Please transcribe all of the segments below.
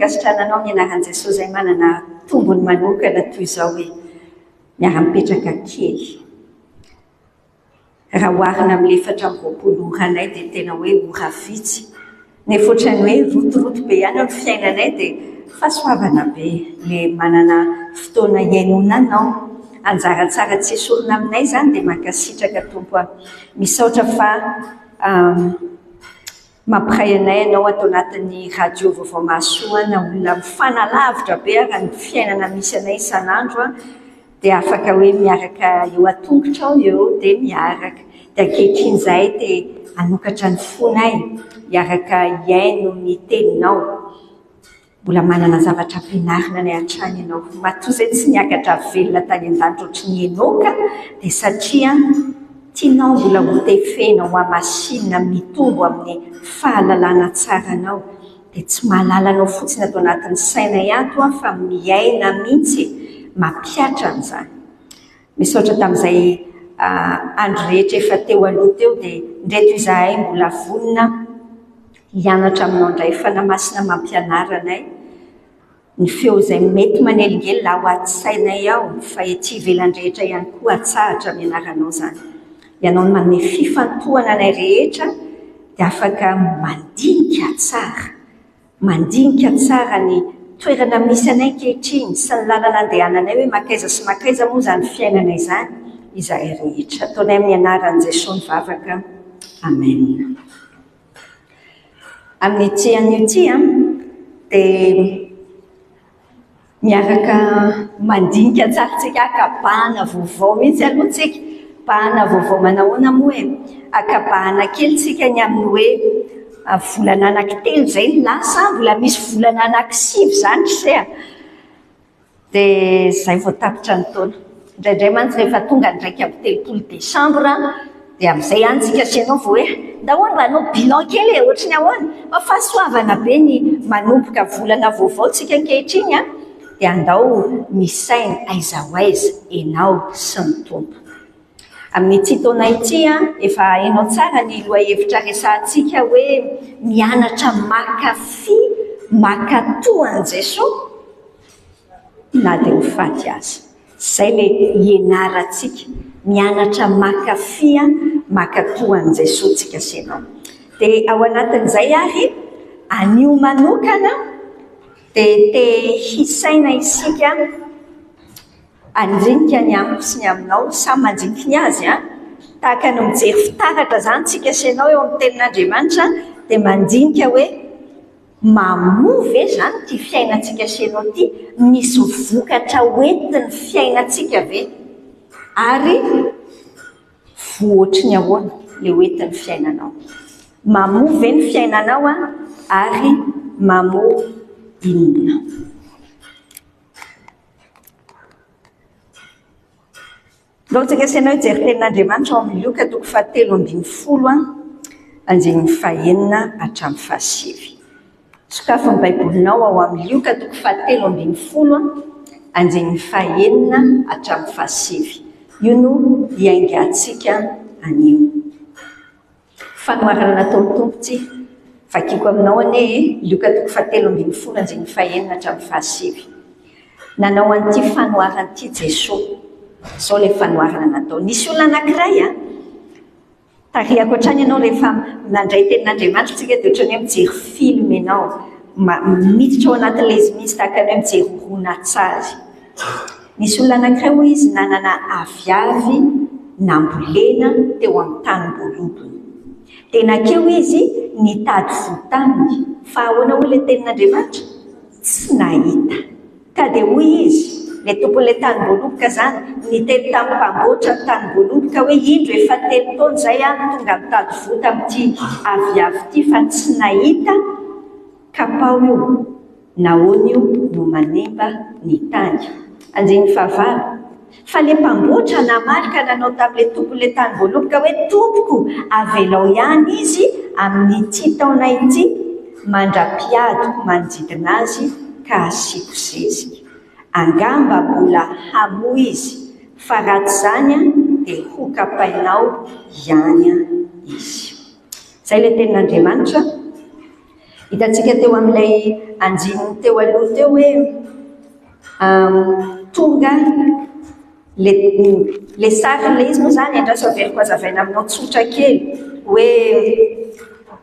Ankasitrahana Anao amin'ny anaran'i Jesosy izay manana tombony manokana toy izao hoe miara-mipetraka kely. Raha oharina amin'ny 24 oranay dia tena hoe ora vitsy. Nefa ohatran'ny hoe rotoroto be ihany ny fiainanay dia fahasoavana be ilay manana fotoana hihainoana Anao. Anjara tsara tsy esorina aminay izany dia mankasitraka Tompo a. Misaotra fa mampiray anay Ianao ato anatin'ny radio Vaovao Mahasoa na olona mifanalavitra be ara ny fiainana misy anay isan'andro dia afaka hoe miaraka eo an-tongotrao eo dia miaraka. Dia ankehitriny izahay dia hanokatra ny fonay hiaraka hihaino ny teninao. Mbola manana zavatra ampianarina anay hatrany ianao. Matoa izay tsy niakatra velona tany an-danitra ohatry ny Enoka dia satria tianao mbola ho tefena, ho hamasinina, mitombo amin'ny fahalalana tsara anao. Dia tsy mahalala anao fotsiny ato anatin'ny sainay ato aho fa miaina mihitsy e! Mampihatra an'izany. Misaotra tamin'izay andro rehetra efa teo aloha teo dia ndreto izahay mbola vonona hianatra aminao indray. Fanahy Masina mampianara anay ny feo izay mety manelingelina ao aty sainay ao fa ety ivelany rehetra ihany koa atsahatra amin'ny anaranao izany. Ianao no manome fifantohana anay rehetra dia afaka mandinika tsara, mandinika tsara ny toerana misy anay ankehitriny sy ny lalana andehananay hoe mankaiza sy mankaiza moa izany fiainana izany izahay rehetra. Ataonay amin'ny anaran'i Jesoa ny vavaka. Amen. Amin'ity anio ity dia miaraka mandinika tsara tsika haka bahana vaovao mihitsy aloha tsika. Bahana vaovao manahoana moa e? Haka bahana kely tsika ny amin'ny hoe volana anankitelo izay no lasa, mbola misy volana anankisivy izany ry se a! Dia izay vao tapitra ny taona. Indraindray mantsy rehefa tonga ny 31 desambra dia amin'izay ihany tsika sy ianao vao hoe ndao hono mba hanao bilan kely e, ohatry ny ahoana? Fa fahasoavana be ny manomboka volana vaovao tsika ankehitriny an, dia andao misaina aiza ho aiza ianao sy ny Tompo. Amin'ity taona ity, efa hainao tsara ny lohahevitra resahantsika hoe mianatra mankafy, mankatò an'i Jesoa na dia ho faty aza. Izay ilay ianarantsika, mianatra mankafy, mankatò an'i Jesoa tsika sy ianao. Dia ao anatin'izay ary, anio manokana dia te hisaina isika Handinika ny amiko sy ny aminao, samy mandinika ny azy an! Tahaka ny mijery fitaratra izany tsika sy ianao eo amin'ny tenin'Andriamanitra dia mandinika hoe mamoa ve izany ity fiainantsika sy ianao ity, misy vokatra hoentin'ny fiainantsika ve? Ary voa ohatry ny ahoana ilay hoentin'ny fiainanao? Mamoa ve ny fiainanao an? Ary mamoa inona? Ndao tsika sy ianao hijery tenin'Andriamanitra ao amin'ny Lioka toko fahatelo ambin'ny folo andininy fahenina hatramin'ny fahasivy. Sokafy ny Baibolinao ao amin'ny Lioka toko fahatelo ambin'ny folo andininy fahenina hatramin'ny fahasivy. Io no hiaingantsika anio. Fanoharana nataon'ny Tompo ity. Vakiko aminao anie e, Lioka toko fahatelo ambin'ny folo andininy fahenina hatramin'ny fahasivy. Nanao an'ity fanoharana ity Jesoa. Izao ilay fanoharana nataony. Nisy olona anankiray a, tarihako hatrany ianao rehefa nandray tenin'Andriamanitra isika dia ohatran'ny hoe mijery film ianao. Miditra ao anatin'ilay izy mihitsy tahaka ny hoe mijery horonantsary. Nisy olona anankiray hoy izy nanana aviavy nambolena teo amin'ny tanim-boalobony. Dia nankeo izy nitady voa taminy. Fa ahoana hoy ilay tenin'Andriamanitra? Tsy nahita. Ka dia hoy izy, ilay tompon'ilay tanim-boaloboka izany, niteny tamin'ny mpamboatra ny tanim-boaloboka hoe, Indro efa telo taona izay aho no tonga nitady voa tamin'ity aviavy ity fa tsy nahita, kapao io. Nahoana io no manimba ny tany? Andininy fahavalo, Fa ilay mpamboatra namaly ka nanao tamin'ilay tompon'ilay tanim-boaloboka hoe, Tompoko, avelao ihany izy amin'ity taona ity, mandra-piadiko manodidina azy ka hasiako zezika. Angamba mbola hamoa izy, fa raha tsy izany dia hokapainao ihany izy. Izay ilay tenin'Andriamanitra. Hitantsika teo amin'ilay andininy teo aloha teo hoe tonga ilay sarin'ilay izy moa izany, andraso averiko hazavaina aminao tsotra kely hoe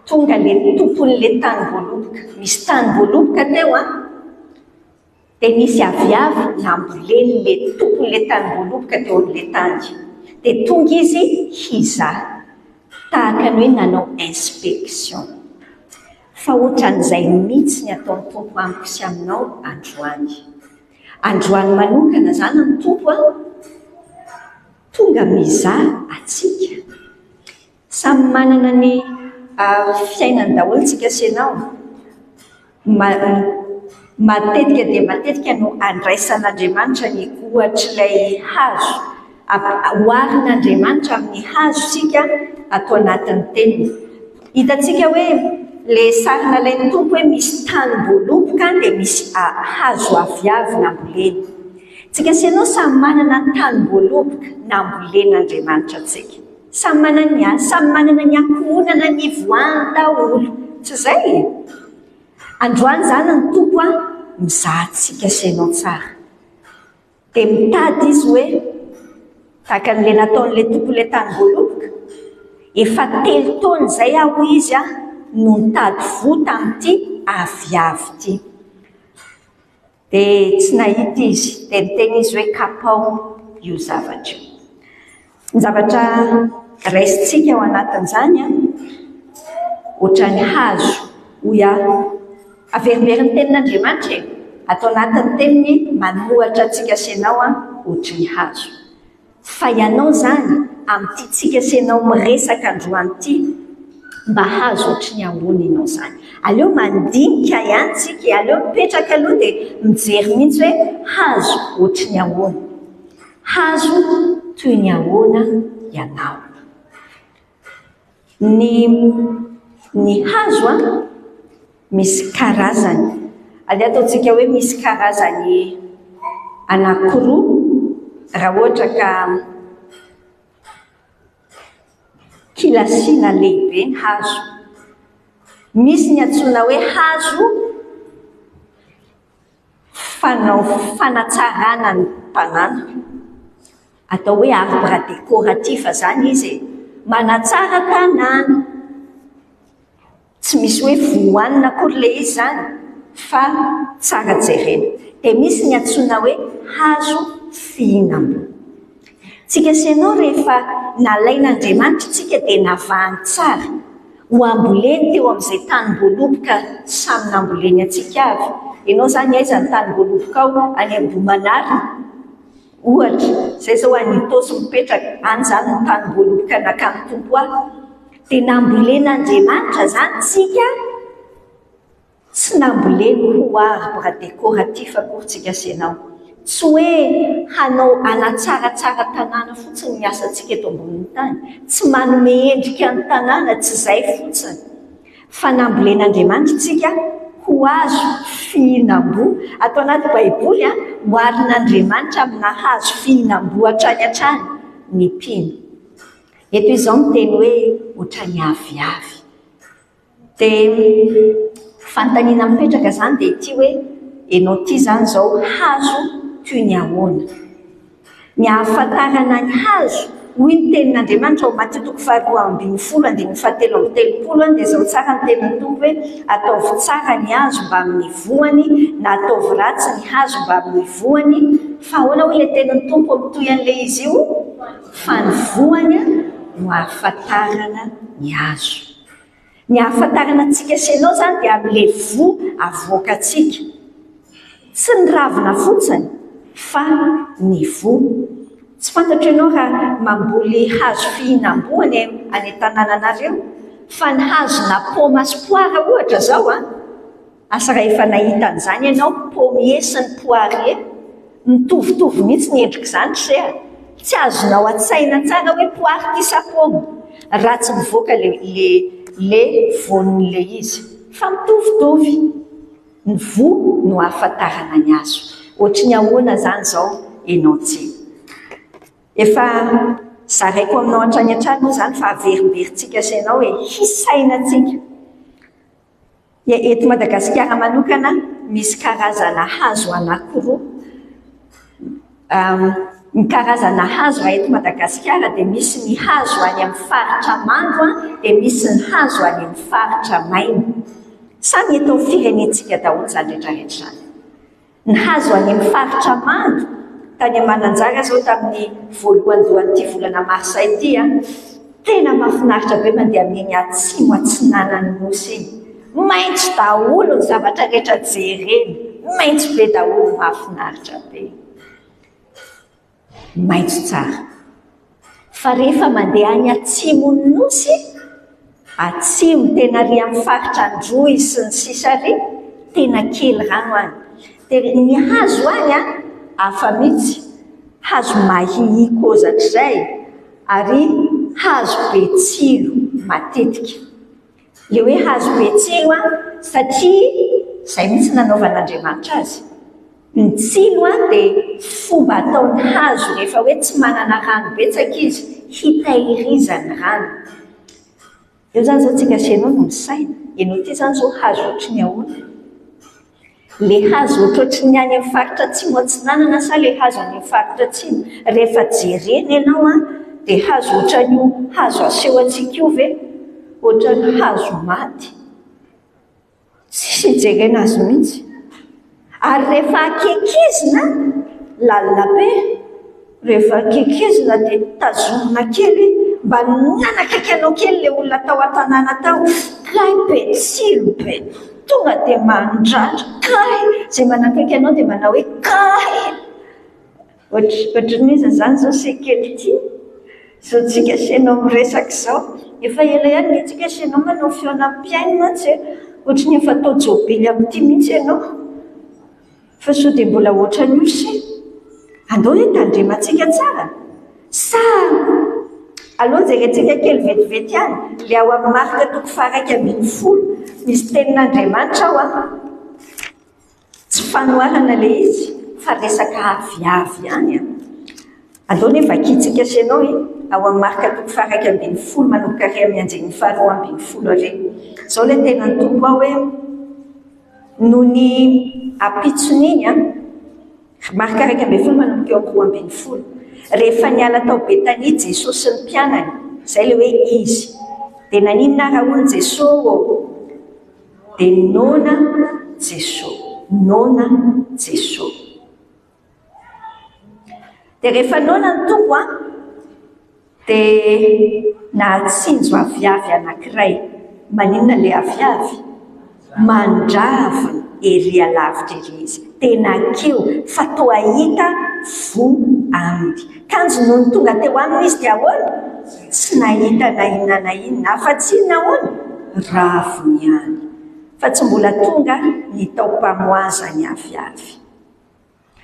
tonga ilay tompon'ilay tanim-boaloboka. Misy tanim-boaloboka teo an, Dia nisy aviavy nambolen'ilay tompon'ilay tanim-boaloboka teo amin'ilay tany. Dia tonga izy hizaha. Tahaka ny hoe nanao inspection. Fa ohatran'izay mihitsy ny ataon'ny Tompo amiko sy aminao androany. Androany manokana izany ny Tompo an, tonga mizaha antsika. Samy manana ny fiainany daholo tsika sy ianao. Matetika dia matetika no andraisan'Andriamanitra ny ohatr'ilay hazo. Oharin'Andriamanitra amin'ny hazo isika ato anatin'ny teniny. Hitantsika hoe ilay sary nalain'ny Tompo hoe misy tanim-boaloboka dia misy hazo aviavy nambolena. Tsika sy ianao samy manana tanim-boaloboka nambolen'Andriamanitra antsika. Samy manana ny azy, samy manana ny ankohonana nivoahany daholo. Tsy izay e? Androany izany ny Tompo an, mizaha antsika sy ianao tsara. Dia mitady Izy hoe, tahaka an'ilay nataon'ilay tompon'ilay tanim-boaloboka, efa telo taona izay aho hoy Izy an, no nitady voa tamin'ity aviavy ity. Dia tsy nahita izy. Dia niteny izy hoe, Kapao io zavatra io. Ny zavatra raisintsika ao anatin'izany an, ohatran'ny hazo, hoy aho. Averimberin'ny tenin'Andriamanitra e! Ato anatin'ny teniny manohatra antsika sy ianao an, ohatry ny hazo. Fa ianao izany, amin'ity tsika sy ianao miresaka androany ity, mba hazo ohatry ny ahoana ianao izany? Aleo mandinika ihany tsika e, aleo mipetraka aloha dia mijery mihitsy hoe hazo ohatry ny ahoana? Hazo toy ny ahoana ianao? Ny ny hazo an, misy karazany. Aleo ataontsika hoe misy karazany anankiroa raha ohatra ka kilasiana lehibe ny hazo. Misy ny antsoina hoe hazo Fanao fanatsarana ny tanàna. Atao hoe arbre décoratif izany izy e. Manatsara tanàna. Tsy misy hoe voa hohanina akory ilay izy izany fa tsara jerena. Dia misy ny antsoina hoe hazo fihinam-boa. Tsika sy ianao rehefa nalain'Andriamanitra tsika dia navahany tsara ho amboleny teo amin'izay tanim-boaloboka samy namboleny antsika avy. Ianao izany aiza ny tanim-boalobokao? Any Ambohimanarina ohatra. Izay izao any Itaosy mipetraka, any izany ny tanim-boaloboka nakan'ny Tompo ahy. Dia nambolen'Andriamanitra izany tsika. Tsy namboleny ho arbre décoratif akory tsika sy ianao. Tsy hoe hanao hanatsaratsara tanàna fotsiny ny asantsika eto ambonin'ny tany. Tsy manome endrika ny tanàna, tsy izay fotsiny. Fa nambolen'Andriamanitra tsika ho hazo fihinam-boa. Ato anaty Baiboly, oharin'Andriamanitra amina hazo fihinam-boa hatrany hatrany ny mpino. Eto izy izao miteny hoe ohatran'ny aviavy. Dia fanontaniana mipetraka izany dia ity hoe, ianao ity izany izao hazo toy ny ahoana? Ny ahafantarana ny hazo, hoy ny tenin'Andriamanitra ao Matio toko faharoa ambin'ny folo andininy fahatelo amby telopolo dia izao tsara ny tenin'ny Tompo hoe, ataovy tsara ny hazo mbamin'ny voany na ataovy ratsy ny hazo mbamin'ny voany, fa ahoana hoy ilay tenin'ny Tompo mitohy an'ilay izy io? Fa ny voany no ahafantarana ny hazo. Ny ahafantarana antsika sy ianao izany dia amin'ilay voa avoakantsika. Tsy ny ravina fotsiny fa ny voa. Tsy fantatro ianao raha mamboly hazo fihinam-boa any any an-tanànanareo fa ny hazona paoma sy poara ohatra izao an, Asa raha efa nahita an'izany ianao, pommier sy ny poirier, mitovitovy mihitsy ny endrik'izany ry se a! Tsy azonao an-tsaina tsara hoe poire ity sa pomme, raha tsy mivoaka le le le voan'le izy. Fa mitovitovy. Ny voa no ahafantarana ny hazo. Ohatry ny ahoana izany izao ianao tsy. Efa zaraiko aminao hatrany hatrany moa izany fa averimberintsika sy ianao e, hisainantsika. Eto Madagasikara manokana misy karazana hazo anankiroa. Ny karazana hazo raha eto Madagasikara dia misy ny hazo any amin'ny faritra mando dia misy ny hazo any amin'ny faritra maina. Samy eto amin'ny firenentsika daholo izany rehetra rehetra izany. Ny hazo any amin'ny faritra mando, tany Mananjara izao tamin'ny voalohandohan'ity volana marsa ity, tena mahafinaritra be mandeha amin'iny atsimo atsinanan'ny nosy iny. Maitso daholo ny zavatra rehetra jerena, maitso be daholo, mahafinaritra be. Maitso tsara. Fa rehefa mandeha any atsimon'ny nosy, atsimo tena ary amin'ny faritra Androy sy ny sisa ary, tena kely rano any. Dia ny hazo any an, hafa mihitsy, hazo mahihia kozatra izay, ary hazo be tsilo matetika. Ilay hoe hazo be tsilo an, satria izay mihitsy nanaovan'Andriamanitra azy. Ny tsilo an dia fomba ataon'ny hazo rehefa hoe tsy manana rano betsaka izy, hitahirizany rano. Eo izany izao tsika sy ianao no misaina, ianao ity izany izao hazo ohatry ny ahoana? Ilay hazo ohatrohatry ny any amin'ny faritra atsimo atsinanana sa ilay hazo any amin'ny faritra atsimo? Rehefa jerena ianao an, dia hazo ohatran'io hazo aseho antsika io ve? Ohatran'ny hazo maty. Tsisy ijerena azy mihitsy. Ary rehefa akekizina, lalina be, rehefa akekizina dia tazomina kely mba nanakaiky anao kely ilay olona tao an-tanàna tao, kay be tsilo be, tonga dia mandratra, kay, izay manakaiky anao dia manao hoe kay. Ohatrin'iza izany izao sekely ity? Izao tsika sy ianao miresaka izao. Efa ela ihany nge tsika sy ianao manao fihaonam-pihaino mantsy e. Ohatry ny efa atao jobily amin'ity mihitsy ianao. Fa sao dia mbola ohatran'io se? Andao hoe tandremantsika tsara. Sa aleo jerentsika kely vetivety ihany ilay ao amin'ny Marka toko faha-11. Misy tenin'Andriamanitra ao an. Tsy fanoharana ilay izy fa resaka aviavy ihany an. Aleo anie vakintsika sy ianao e, ao amin'ny Marka toko faha-11 manomboka ary amin'ny andininy faha-12 ary. Izao ilay tenin'ny Tompo ao hoe, Nony ampitson'iny an, Marka 11 manomboka eo amin'ny 12, rehefa niala tao Betania Jesosy sy ny mpianany, izay ilay hoe izy, dia naninona ary hono Jesosy ô? Dia noana Jeso, noana Jeso. Dia rehefa noana ny Tompo an, dia nahatsinjo aviavy anankiray. Maninona ilay aviavy? Mandravona ery alavitra ery izy. Tena keo fa toa hita voa aminy. Kanjo nony tonga teo aminy izy dia ahoana? Tsy nahita na inona na inona, afa-tsy inona ahoana? Raviny ihany. Fa tsy mbola tonga ny taom-pamoazany aviavy.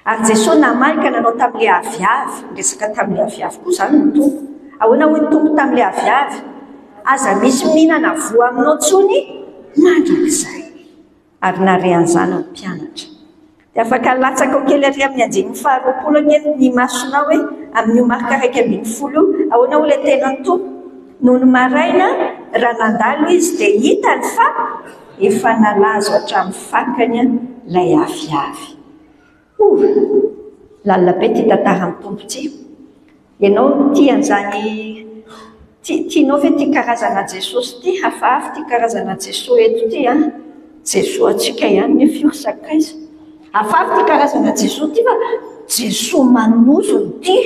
Ary Jesoa namaly ka nanao tamin'ilay aviavy, niresaka tamin'ilay aviavy koa izany ny Tompo. Ahoana hoy ny Tompo tamin'ilay aviavy? Aza misy mihinana voa aminao intsony mandrakizay. Ary nahare an'izany ny mpianatra. Dia afaka alatsakao kely ary amin'ny andininy faharoapolo anie ny masonao hoe amin'io Marka 11 io, ahoana hoy ilay tenin'ny Tompo? Nony maraina, raha nandalo izy dia hitany fa efa nalazo hatramin'ny fakany ilay aviavy. Ouh! Lalina be ity tantaran'ny Tompo ity. Ianao tia an'izany, tianao ve ity karazana Jesosy ity? Hafahafa ity karazana Jesoa eto ity an! Jesoa antsika ihany nefa io ry sakaiza. Hafahafa ity karazana Jesoa ity fa Jesoa manozona ity.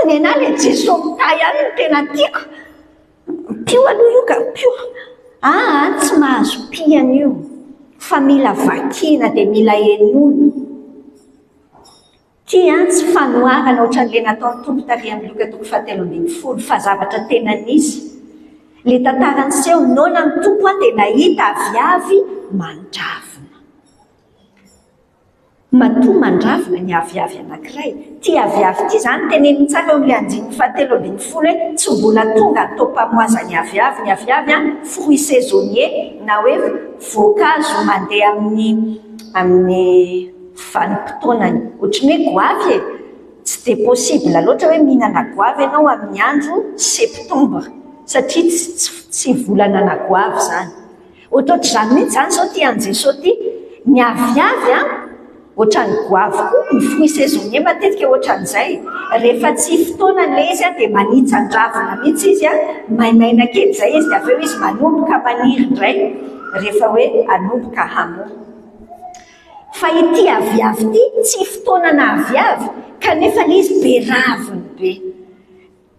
Ny anah ilay Jesoa mitahy ihany no tena tiako. Pio aloha io ka, pio. Aa tsy mahazo pihana io fa mila vakiana dia mila henoina. Ity an tsy fanoharana ohatran'ilay nataon'ny Tompo tary amin'ny Lioka toko fahatelo ambin'ny folo fa zavatra tena nisy. Ilay tantara niseho, noana ny Tompo an dia nahita aviavy mandravona. Matoa mandravona ny aviavy anankiray. Ity aviavy ity izany teneniny tsara eo amin'ilay andininy fahatelo ambin'ny folo hoe tsy mbola tonga ny taom-pamoazan'ny aviavy. Ny aviavy an, fruit saisonnier na hoe voankazo mandeha amin'ny amin'ny vanim-potoanany. Ohatry ny hoe goavy e! Tsy dia possible loatra hoe mihinana goavy ianao amin'ny andro septembre satria tsy volana ana goavy izany. Ohatrohatr'izany mihitsy izany izao ity an'i Jesoa ity. Ny aviavy an, ohatran'ny goavy koa, ny fruit saisonnier matetika ohatran'izay. Rehefa tsy fotoana ilay izy an, dia manitsan-dravina mihitsy izy an, maimaina kely izay izy dia avy eo izy manomboka maniry indray rehefa hoe hanomboka hamoa. Fa ity aviavy ity tsy fotoanana aviavy kanefa ilay izy be raviny be.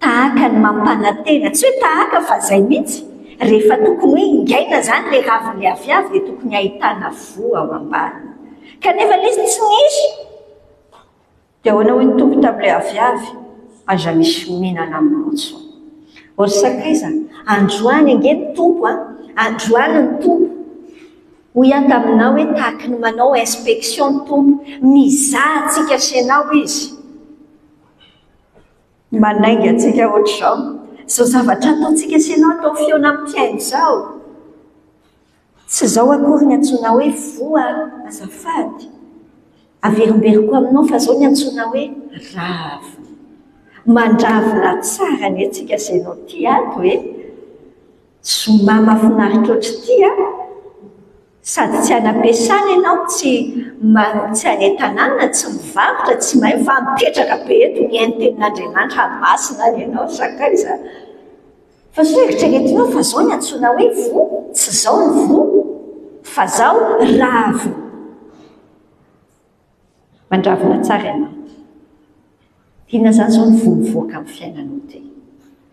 Tahaka ny mampanantena, tsy hoe tahaka fa izay mihitsy, rehefa tokony hoe ingaina izany ilay ravin'ilay aviavy dia tokony ahitana voa ao ambany. Kanefa ilay izy tsy nisy. Dia ahoana hoy ny Tompo tamin'ilay aviavy, Aza misy mihinana aminao intsony. O ry sakaiza, androany ange ny Tompo a! Androany ny Tompo. Hoy aho taminao hoe tahaky ny manao inspection ny Tompo, mizaha antsika sy ianao Izy. Manainga antsika ohatr'izao. Izao zavatra ataontsika sy ianao atao fihaona amin'ny mpihaino izao. Tsy izao akory ny antsoina hoe voa azafady. Averimberiko aminao fa izao ny antsoina hoe ravina. Mandravina tsara anie tsika sy ianao ity ato e. Zoma mahafinaritra ohatr'ity a. Sady tsy any am-piasana ianao, tsy tsy any an-tanàna, tsy mivarotra, tsy mahay fa mipetraka be eto mihaino tenin'Andriamanitra masina any ianao ry sakaiza. Fa sao eritreretinao fa zao ny antsoina hoe voa, tsy zao ny voa fa zao ravina. Mandravina tsara ianao. Inona izany izao ny voa mivoaka amin'ny fiainanao ity?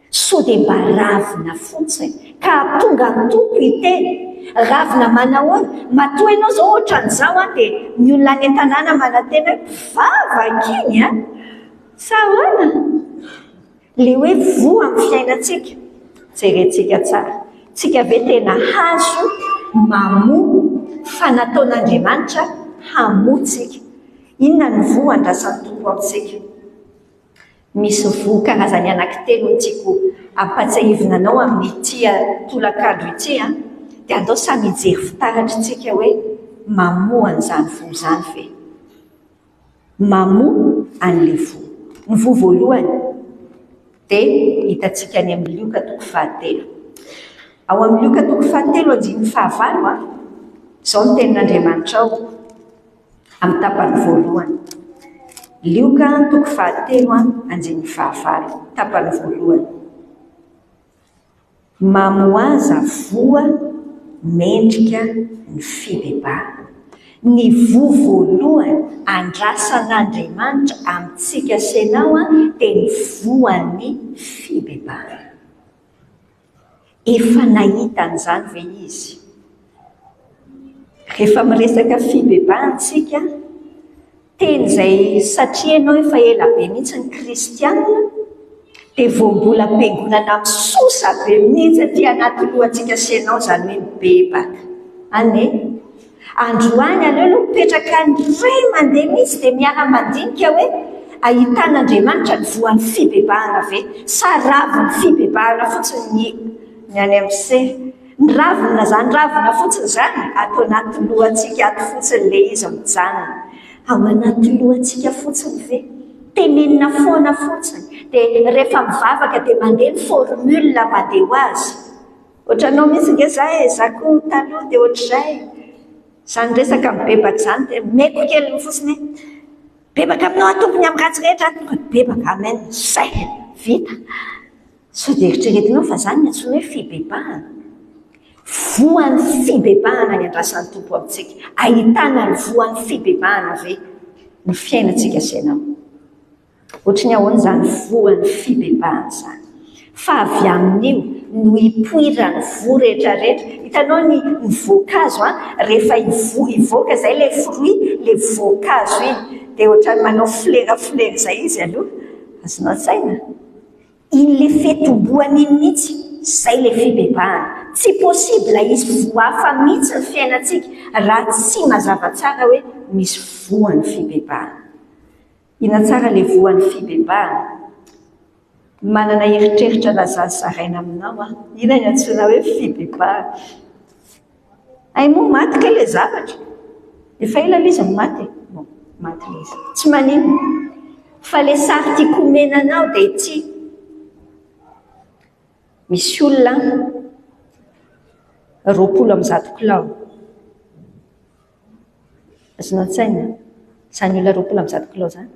Sao dia mba ravina fotsiny ka hahatonga ny Tompo hiteny. Ravina manahoana? Matoa ianao izao ohatran'izao an, dia ny olona any an-tanàna manantena hoe mpivavaka iny an! Sa ahoana? Ilay hoe voa amin'ny fiainantsika, jerentsika tsara. Tsika ve tena hazo mamoa fa nataon'Andriamanitra hamoa tsika? Inona ny voa andrasan'ny Tompo amintsika? Misy voa karazany anankitelo no tiako ampatsiahivina anao amin'ity tolakandro ity an! Dia andao samy hijery fitaratra isika hoe mamoa an'izany voa izany ve? Mamoa an'ilay voa. Ny voa voalohany dia hitantsika any amin'ny Lioka toko fahatelo. Ao amin'ny Lioka toko fahatelo andininy fahavalo, izao ny tenin'Andriamanitra ao amin'ny tapany voalohany. Lioka toko fahatelo andininy fahavalo, tapany voalohany. Mamoaza voa mendrika ny fibebahana. Ny voa voalohany andrasan'Andriamanitra amintsika sy ianao dia ny voan'ny fibebahana. Efa nahita an'izany ve izy? Rehefa miresaka fibebahana isika, Teny izay satria ianao efa ela be mihitsy ny kristiana dia vao mbola am-piangonana misosa be mihitsy aty anaty lohantsika sy ianao izany hoe mibebaka. An e! Androany aleo aloha mipetraka indray mandeha mihitsy dia miara-mandinika hoe ahitan'Andriamanitra ny voan'ny fibebahana ve sa ravin'ny fibebahana fotsiny ny ny any amin'ny seha. Ny ravina izany ravina fotsiny izany, ato anaty lohantsika ato fotsiny ilay izy mijanona. Ao anaty lohantsika fotsiny ve? Tenenina foana fotsiny. Dia rehefa mivavaka dia mandeha ny formule mandeha ho azy. Ohatranao mihitsy ange za e, za koa taloha dia ohatr'izay. Izany resaka mibebaka izany dia omeko kely fotsiny hoe, mibebaka aminao aho Tompo ny amin'ny ratsy rehetra, tonga mibebaka, amen, zay, vita. Sao dia eritreretinao fa izany ny antsoina hoe fibebahana? Voan'ny fibebahana ny andrasan'ny Tompo amintsika. Ahitana ny voan'ny fibebahana ve ny fiainantsika sy ianao? Ohatry ny ahoana izany voan'ny fibebahana izany? Fa avy amin'io no hipoiran'ny voa rehetrarehetra. Hitanao ny ny voankazo an, rehefa hivoa hivoaka izay ilay fruit, ilay voankazo iny, dia ohatran'ny manao flera flera izay izy aloha. Azonao an-tsaina? Iny le fitomboany iny mihitsy, zay le fibebahana. Tsy possible hisy voa hafa mihitsy ny fiainantsika raha tsy mazava tsara hoe misy voan'ny fibebahana. Inona tsara le voan'ny fibebahana? Manana eritreritra lazazo zaraina aminao aho. Inona ny antsoina hoe fibebahana? Hay moa maty kay ilay zavatra. Efa ela ilay izy no maty e. Bon, maty ilay izy. Tsy maninona. Fa ilay sary tiako omena anao dia ity. Misy olona an. 120 kilao. Azonao an-tsaina izany olona 120 kilao izany?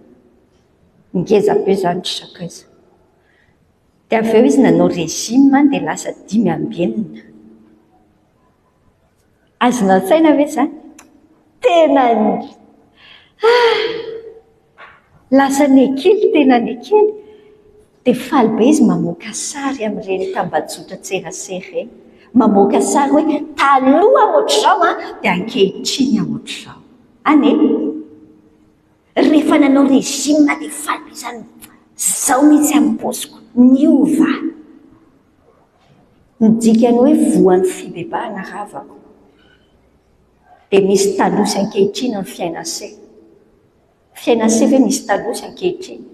Ngeza be izany ry sakaiza. Dia avy eo izy nanao régime dia lasa 65. Azonao an-tsaina ve izany? Tena ah! Lasa nekely, tena nekely. Dia faly be izy mamoaka sary amin'ireny tambajotran-tserasera ireny. Mamoaka sary hoe taloha ohatr'izao an, dia ankehitriny aho ohatr'izao. Any e! Rehefa nanao régime dia faly be izany, izao mihitsy amin'ny paoziko, niova. Ny dikany hoe voan'ny fibebahana ravako. Dia misy taloha sy ankehitriny ny fiainan'se. Fiainan'se ve misy taloha sy ankehitriny?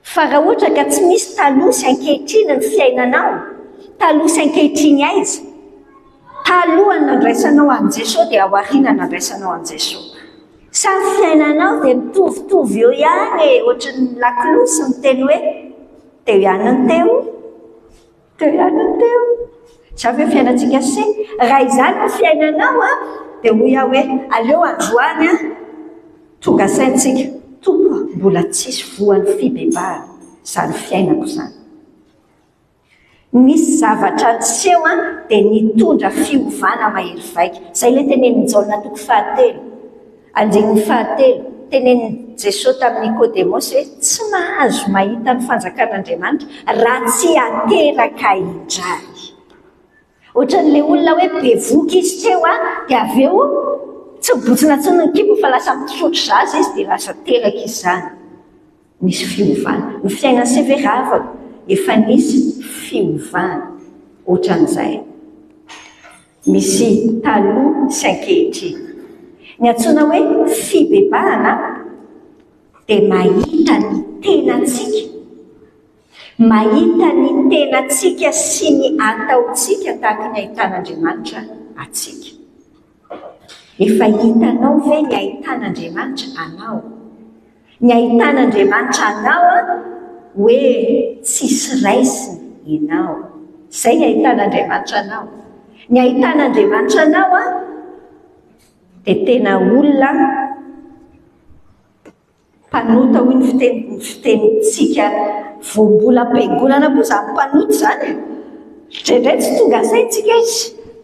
Fa raha ohatra ka tsy misy taloha sy ankehitriny ny fiainanao, taloha sy ankehitriny aiza? Talohan'ny nandraisanao an'i Jesoa dia aoriana nandraisanao an'i Jesoa. Sa ny fiainanao dia mitovitovy eo ihany e, ohatran'ny lakolosy miteny hoe teo ihany ny teo, teo ihany ny teo. Izany ve fiainantsika se? Raha izany ny fiainanao an, dia hoy aho hoe aleo androany an, tonga saintsika, Tompo a, mbola tsisy voan'ny fibebahana izany fiainako izany. Nisy zavatra niseho an, dia nitondra fiovana mahery vaika. Izay ilay tenenin'i Jaona toko fahatelo, andininy fahatelo, tenenin'i Jesoa tamin'i Nikodemosy hoe tsy mahazo mahita ny fanjakan'Andriamanitra raha tsy ateraka indray. Ohatran'ilay olona hoe bevohoka izy teo an, dia avy eo tsy mibontsina intsony ny kibony fa lasa misotro zaza izy dia lasa teraka izy izany. Nisy fiovana. Ny fiainan'i CV ravako efa nisy fiovana ohatran'izay. Misy taloha sy ankehitriny. Ny antsoina hoe fibebahana dia mahita ny tenantsika. Mahita ny tenantsika sy ny ataontsika tahaka ny ahitan'Andriamanitra antsika. Efa hitanao ve ny ahitan'Andriamanitra anao? Ny ahitan'Andriamanitra anao hoe tsisy raisina ianao. Izay ny ahitan'Andriamanitra anao. Ny ahitan'Andriamanitra anao dia tena olona Mpanota hoy ny fiteny ny fitenintsika vao mbola am-piangonana koa izany mpanota izany e! Indraindray tsy tonga saintsika hoe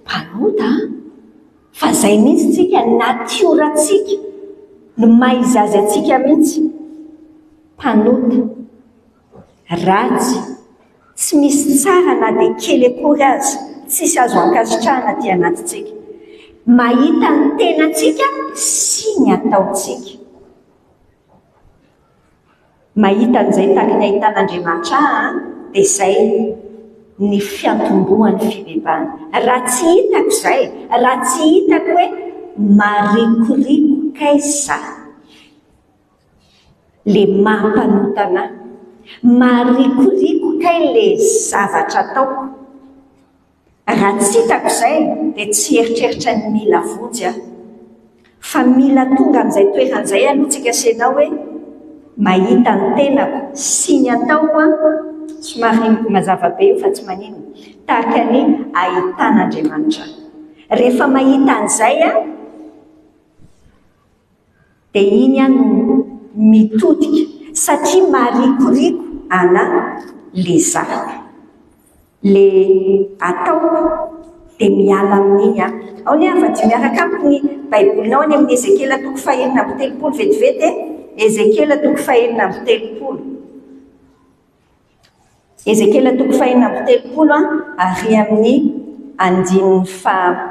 mpanota an! Fa izay mihitsy tsika, ny natiorantsika, ny maha izy azy antsika mihitsy, mpanota. Ratsy, tsy misy tsara na dia kely akory aza, tsisy azo ankasitrahana aty anatintsika. Mahita ny tenantsika sy ny ataontsika. Mahita an'izay tahaka ny ahitan'Andriamanitra ahy dia izay ny fiantombohan'ny fibebahana. Raha tsy hitako izay, raha tsy hitako hoe marikoriko kay za. Le maha mpanota anah. Maharikoriko kay le zavatra ataoko. Raha tsy hitako izay dia tsy hieritreritra ny mila vonjy aho. Fa mila tonga amin'izay toerana izay aloha tsika sy ianao hoe mahita ny tenako sy ny ataoko an, somary mazava be io fa tsy maninona, tahaka ny ahitan'Andriamanitra ahy. Rehefa mahita an'izay aho, Dia iny aho no mitodika satria marikoriko ana le za. Le ataoko dia miala amin'iny aho. Ao anie avadio miaraka amiko ny baibolinao any amin'ny Ezekiela toko fahenina amby telopolo vetivety e. Ezekiela toko fahenina amby telopolo. Ezekiela toko fahenina amby telopolo ary amin'ny andininy faha.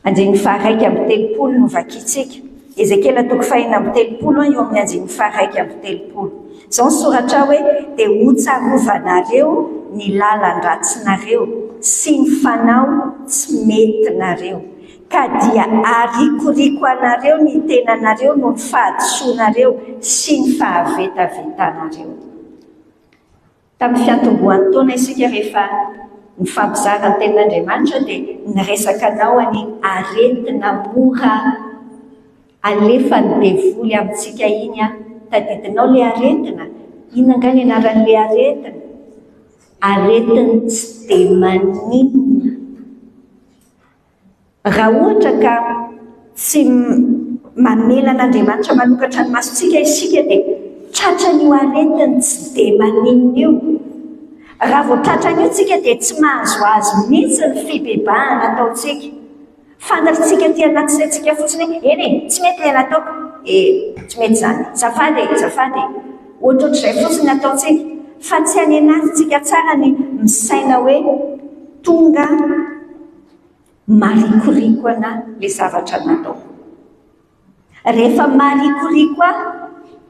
Andininy faha-31 no vakintsika. Ezekiela toko faha-36 eo amin'ny andininy faha-31. Izao ny soratra hoe, Dia hotsarovanareo ny lalan-dratsinareo sy ny fanao tsy metinareo, ka dia harikoriko anareo ny tenanareo noho ny fahadisoanareo sy ny fahavetavetanareo. Tamin'ny fiantombohan'ny taona isika rehefa nifampizara ny tenin'Andriamanitra dia niresaka anao an'iny aretina mora alefan'ny devoly amintsika iny aho. Tadidinao ilay aretina? Inona angaha ny anaran'ilay aretina? Aretin'ny tsy dia maninona. Raha ohatra ka tsy mamela an'Andriamanitra manokatra ny masontsika isika dia tratran'io aretin'ny tsy dia maninona io. Raha vao tratran'io tsika dia tsy mahazo azy mihitsy ny fibebahana ataontsika. Fantatr'tsika aty anaty saintsika fotsiny hoe eny e, tsy mety ilay nataoko, e, tsy mety izany, azafady e, azafady e. Ohatrohatr'izay fotsiny ny ataontsika. Fa tsy any anatintsika tsara ny misaina hoe tonga marikoriko ana ilay zavatra nataoko. Rehefa marikoriko ahy,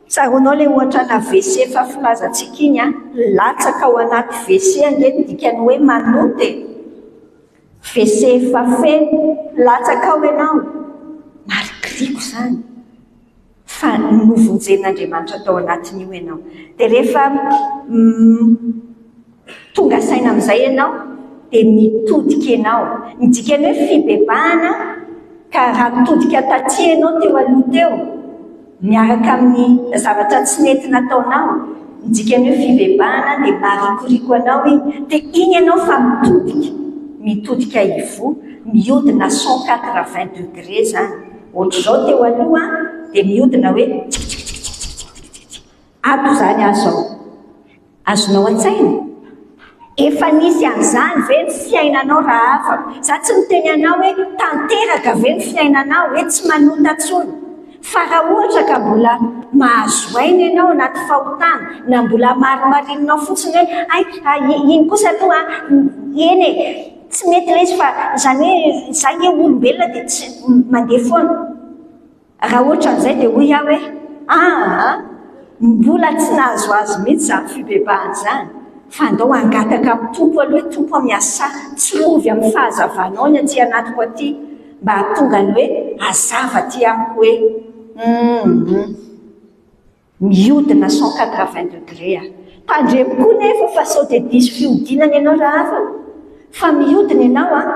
tsaroanao ilay ohatra ana WC efa filazantsika iny an, latsaka ao anaty WC ange ny dikan'ny hoe manota e. WC efa feno, latsaka ao ianao, marikoriko izany. Fa novonjen'Andriamanitra tao anatin'io ianao. Dia rehefa tonga saina amin'izay ianao, dia mitodika ianao. Ny dikan'ny hoe fibebahana, ka raha nitodika taty ianao teo aloha teo, miaraka amin'ny zavatra tsy nety nataonao, ny dikan'ny hoe fibebahana dia marikoriko anao iny, dia iny ianao fa mitodika, mitodika ivoho, mihodina 180 degré izany. Ohatr'izao teo aloha dia mihodina hoe tsikitsikitsikitsikitsikitsikitsik. Ato izany aho izao. Azonao an-tsaina? Efa nisy an'izany ve ny fiainanao rahavako? Za tsy miteny anao hoe tanteraka ve ny fiainanao, hoe tsy manota intsony. Fa raha ohatra ka mbola mahazo aina ianao anaty fahotana, na mbola marimarininao fotsiny hoe hay, iny kosa aloha eny e, tsy mety ilay izy fa izany hoe za nge olombelona dia tsy mandeha foana. Raha ohatran'izay dia hoy aho hoe aa mbola tsy nahazo azy mihitsy izany fibebahana izany fa andao hangataka amin'ny Tompo aloha hoe Tompo a miasà tsirovy amin'ny fahazavanao ny aty anatiko aty mba hahatonga ny hoe hazava aty amiko hoe humm. Mihodina 180 degré aho. Tandremo koa nefa fa sao dia diso fihodinana ianao rahavana. Fa mihodina ianao an!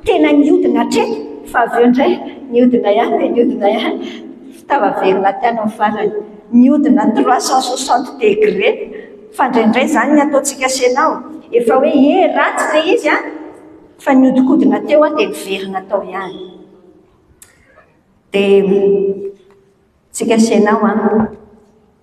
Tena nihodina hatreto fa avy eo indray nihodina ihany dia nihodina ihany. Tafaverina aty amin'ny farany. Nihodina 360 degré. Fa indraindray izany ny ataontsika sy ianao, efa hoe ie ratsy ilay izy an! Fa nihodinkodina teo aho dia niverina tao ihany. Dia. Tsika sy ianao an,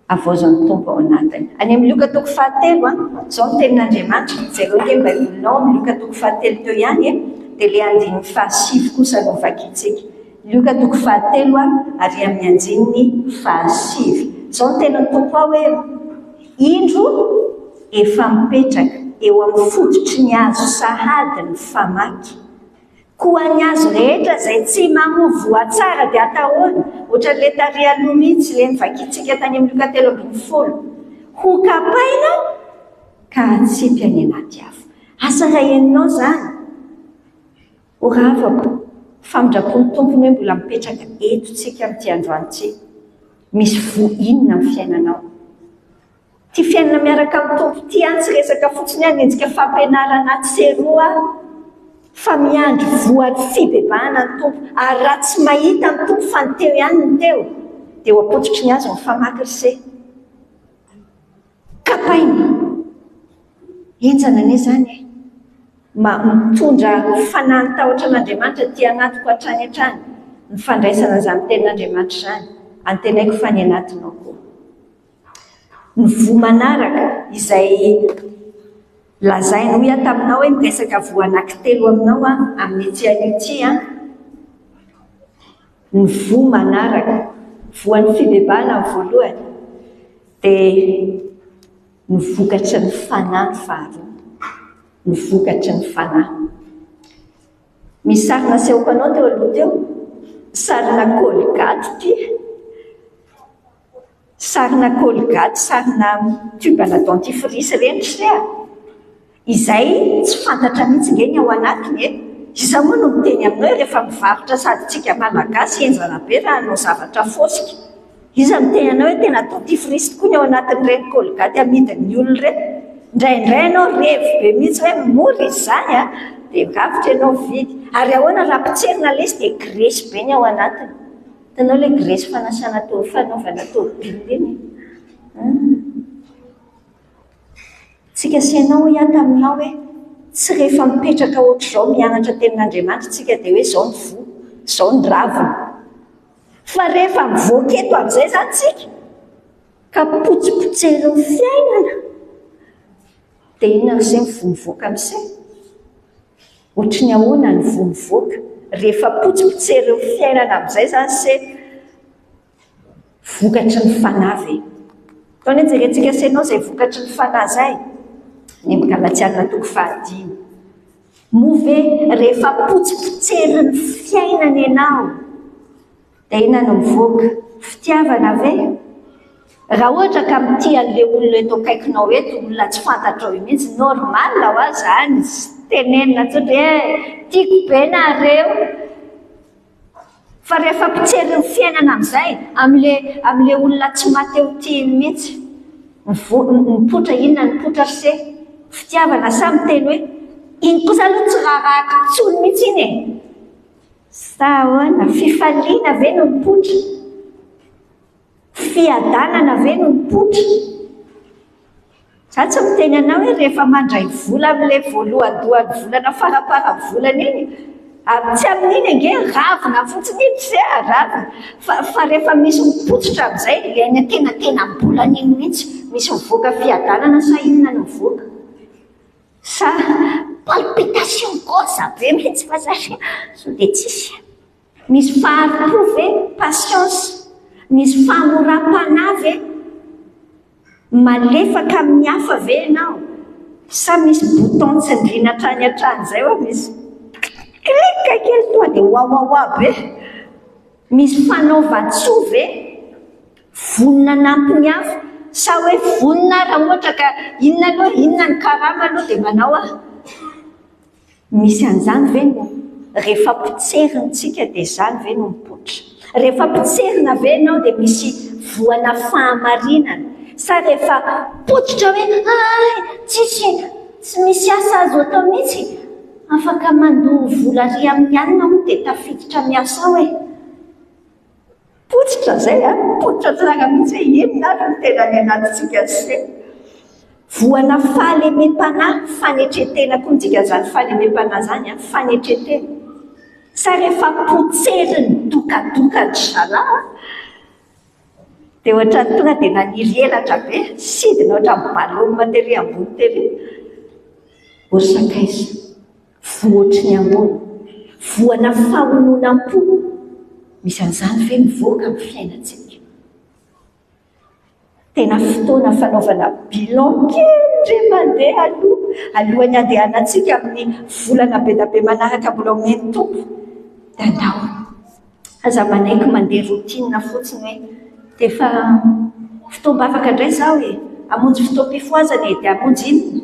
havaozan'ny Tompo ao anatiny. Any amin'ny Lioka toko fahatelo an, izao ny tenin'Andriamanitra, jereo ange ny Baibolinao amin'ny Lioka toko fahatelo teo ihany e, dia ilay andininy fahasivy kosa no vakintsika. Lioka toko fahatelo an, ary amin'ny andininy fahasivy. Izao ny tenin'ny Tompo ao hoe, Indro efa mipetraka eo amin'ny fototry ny hazo sahady ny famaky. Koa ny hazo rehetra izay tsy mamoa voa tsara dia atahorina, ohatran'ilay tary aloha mihitsy, ilay novakintsika tany amin'ny Lioka 13, ho kapaina ka hatsipy any anaty afo. Asa raha henonao izany? Ho ravako, famindram-pon'ny Tompo ny hoe mbola mipetraka eto tsika amin'ity androany ity. Misy voa inona amin'ny fiainanao? Ity fiainana miaraka amin'ny Tompo ity an, tsy resaka fotsiny hanenjika fampianarana atsy sy eroa aho, fa miandry voan'ny fibebahana ny Tompo, ary raha tsy mahita ny Tompo fa ny teo ihany ny teo, dia eo am-pototry ny hazo ny famaky ry se. Kapaina. Henjana anie izany e. Ma, mitondra fanahy tahotra an'Andriamanitra aty anatiko hatrany hatrany ny fandraisana izany tenin'Andriamanitra izany, antenaiko fa ny anatinao koa. Ny voa manaraka izay lazainy, hoy aho taminao hoe miresaka voa anankitelo aminao aho amin'ity anio ity an. Ny voa manaraka, voan'ny fibebahana ny voalohany, dia ny vokatry ny fanahy ny faharoa. Ny vokatry ny fanahy. Misy sary nasehoko anao teo aloha teo, sarina colgate ity. Sarina colgate, sarina tube-na dentifrice ireny ry se a! Izay tsy fantatra mihitsy nge ny ao anatiny e! Iza moa no miteny aminao hoe rehefa mivarotra sady tsika malagasy henjana be raha hanao zavatra fosika? Iza miteny anao hoe tena dentifrice tokoa ny ao anatin'ireny colgate amidin'ny olona ireny? Indraindray ianao revy be mihitsy hoe mora izy izany a! Dia mivarotra ianao mividy. Ary ahoana raha potserina ilay izy dia graisse be ny ao anatiny? Hitanao ilay graisse fanasana to fanaovana tôbily iny? Hum. Tsika sy ianao hoy aho taminao hoe tsy rehefa mipetraka ohatr'izao mianatra tenin'Andriamanitra tsika dia hoe izao ny voa, izao ny ravina. Fa rehefa mivoaka eto amin'izay izany tsika ka potsipotserin'ny fiainana dia inona ry se ny voa mivoaka amin'ny se? Ohatry ny ahoana ny voa mivoaka rehefa potsipotserin'ny fiainana amin'izay izany se? Vokatry ny fanahy ve? Atao anie jerentsika sy ianao izay vokatry ny fanahy izay. Ny amin'ny Galatiana toko fahadimy. Moa ve rehefa potsipotserin'ny fiainana ianao dia inona no mivoaka? Fitiavana ve? Raha ohatra ka mitia an'ilay olona eto akaikinao eto, olona tsy fantatrao io mihitsy, normal hoa izany, tenenina tsotra hoe tiako be nareo. Fa rehefa mpitsery ny fiainana amin'izay, amin'ilay amin'ilay olona tsy maha-te ho tia iny mihitsy, mivo- mipoitra inona ny mipoitra ry se? Fitiavana sa miteny hoe iny kosa aloha tsy raharahako intsony mihitsy iny e? Sa ahoana? Fifaliana ve no mipoitra? Fiadanana ve no mipoitra? Za tsy miteny anao hoe rehefa mandray vola amin'ilay voalohandohan'ny volana faramparan'ny volana iny, tsy amin'iny ange ravina fotsiny iny se a, ravina, fa fa rehefa misy mipotsitra amin'izay ilay any antenatenam-bolana iny mihitsy, misy mivoaka fiadanana sa inona no mivoaka? Sa palpitation goza be mihitsy fa satria sao dia tsisy. Misy fahari-po ve? Patience. Misy fahamoram-panahy ve? Malefaka amin'ny hafa ve ianao? Sa misy bouton tsindriana hatrany hatrany izay hoe misy clic kely tonga dia wawawa be? Misy fanaovan-tsoa ve? Vonona hanampy ny hafa? Sa hoe vonona aho raha ohatra ka inona aloha, inona ny karama aloha dia manao aho? Misy an'izany ve no rehefa potserina tsika dia izany ve no mipoitra? Rehefa potserina ve ianao dia misy voana fahamarinana? Sa rehefa potsitra hoe hay tsisy tsy misy asa azo atao mihitsy, afaka mandoa vola ary amin'ny alina hono dia tafiditra miasa ao e! Potsitra izay an! Potsitra tsara mihitsy hoe inona ary no tena any anatintsika sy voana fahalemem-panahy, fanetren-tena koa ny dikan'izany fahalemem-panahy izany an, fanetren-tena. Sa rehefa potserin'ny dokadokan-dry zalahy an, dia ohatran'ny tonga dia naniry elatra be, sidina ohatran'ny ballon tery ambony tery. Ry sakaiza. Voatry ny ahoana? Voana fahononam-po. Misy an'izany ve mivoaka amin'ny fiainantsika? Tena fotoana fanaovana bilan kely indray mandeha aloha, alohan'ny handehanantsika amin'ny volana be dia be manaraka mbola omen'ny Tompo. Dia andao. Aza manaiky mandeha routine fotsiny hoe dia efa fotoam-bavaka indray izaho e, hamonjy fotoam-pifohazana e, dia hamonjy inona?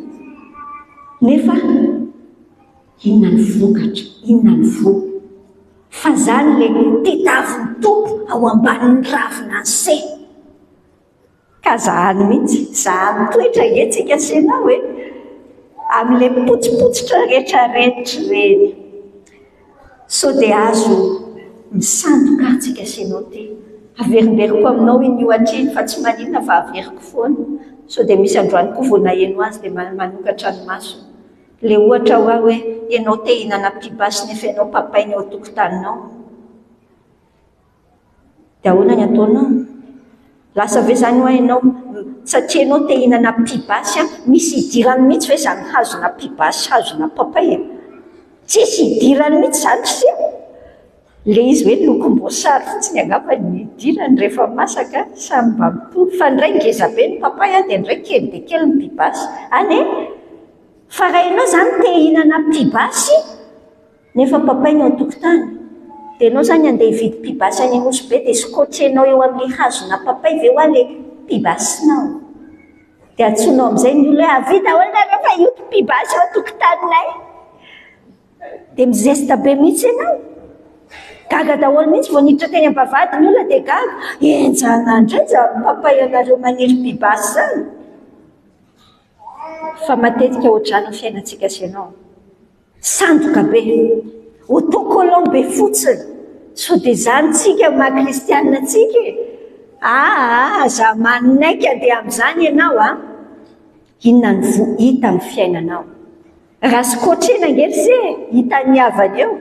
Nefa inona ny vokatra, inona ny voa? Fa izany ilay tediavin'ny Tompo ao ambanin'ny ravina ny seha. Ka zahany mihitsy, zahany toetra ange tsika sy ianao e! Amin'ilay mipotsipotsitra retraretra ireny. Sao dia azo misandoka ary tsika sy ianao ity. Averimberiko aminao iny ohatra iny fa tsy maninona fa averiko foana. Sao dia misy androany koa vao naheno azy dia manokatra ny masony. Ilay ohatra hoa hoe ianao te hihinana pibasy nefa ianao papainy eo an-tokotaninao. Dia ahoana ny ataonao? Lasa ve izany hoa ianao satria ianao te hihinana pibasy an, misy idirany mihitsy ve izany hazona pibasy hazona papay e? Tsisy idirany mihitsy izany ry se! Ilay izy hoe lokom-boasary fotsiny angamba ny idirany rehefa masaka samy mba mitovy. Fa ny iray ngeza be ny papay an, dia ny iray kely dia kely ny pibasy. Any e! Fa raha ianao izany te hihinana pibasy, Nefa papay ny ao an-tokotany. Dia ianao izany handeha hividy pibasy any Anosibe dia scotcher-nao eo amin'ilay hazona papay ve hoa ilay pibasinao? Dia antsoinao amin'izay ny olona hoe avia daholo nareo fa hioty pibasy eo an-tokotaninay. Dia mizesta be mihitsy ianao. Gaga daholo mihitsy vao niditra teny am-bavahady ny olona dia gaga. Henjana indray izany papay anareo maniry pibasy izany. Fa matetika ohatr'izany ny fiainantsika sy ianao. Sandoka be. Autocollant be fotsiny. Sao dia izany tsika maha kristianina antsika e? Aa aza manaiky handeha amin'izany ianao a! Inona ny voa hita amin'ny fiainanao? Raha scotchena ange ry se e, hitan'ny havany eo.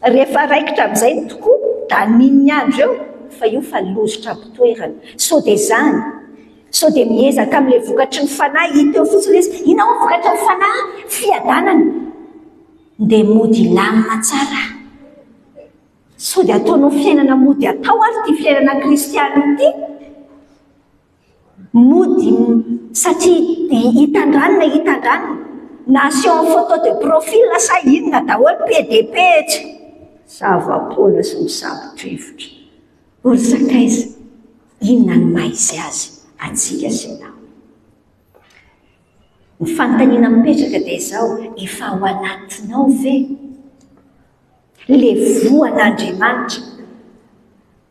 Rehefa raikitra amin'izay ny tokoa, danin'ny andro eo, fa io fa lozotra am-pitoerana. Sao dia izany? Sao dia miezaka amin'ilay vokatry ny fanahy hita eo fotsiny ilay izy? Inona hono vokatry ny fanahy? Fiadanana. Ndeha mody hilamina tsara. Sao dia ataonao fiainana mody atao ary ity fiainana kristiana ity? Mody satria hitan-dranona hitan-dranona, na asio en photo de profil sa inona daholo PDP etsy. Zava-poana sy misambo-drivotra. O ry sakaiza, inona no maha izy azy antsika sy ianao? Ny fanontaniana mipetraka dia izao, efa ao anatinao ve? Le voan'Andriamanitra.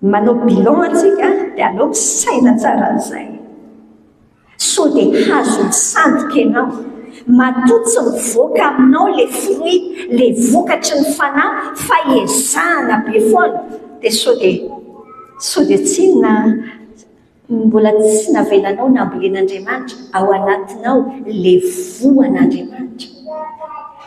Manao bilan antsika dia aleo misaina tsara an'izay. Sao dia hazo misandoka ianao. Matoa tsy mivoaka aminao le fruit, le vokatry ny fanahy fa ezahana be foana dia sao dia sao dia tsy inona Mbola tsy navelanao nambolen'Andriamanitra ao anatinao le voan'Andriamanitra.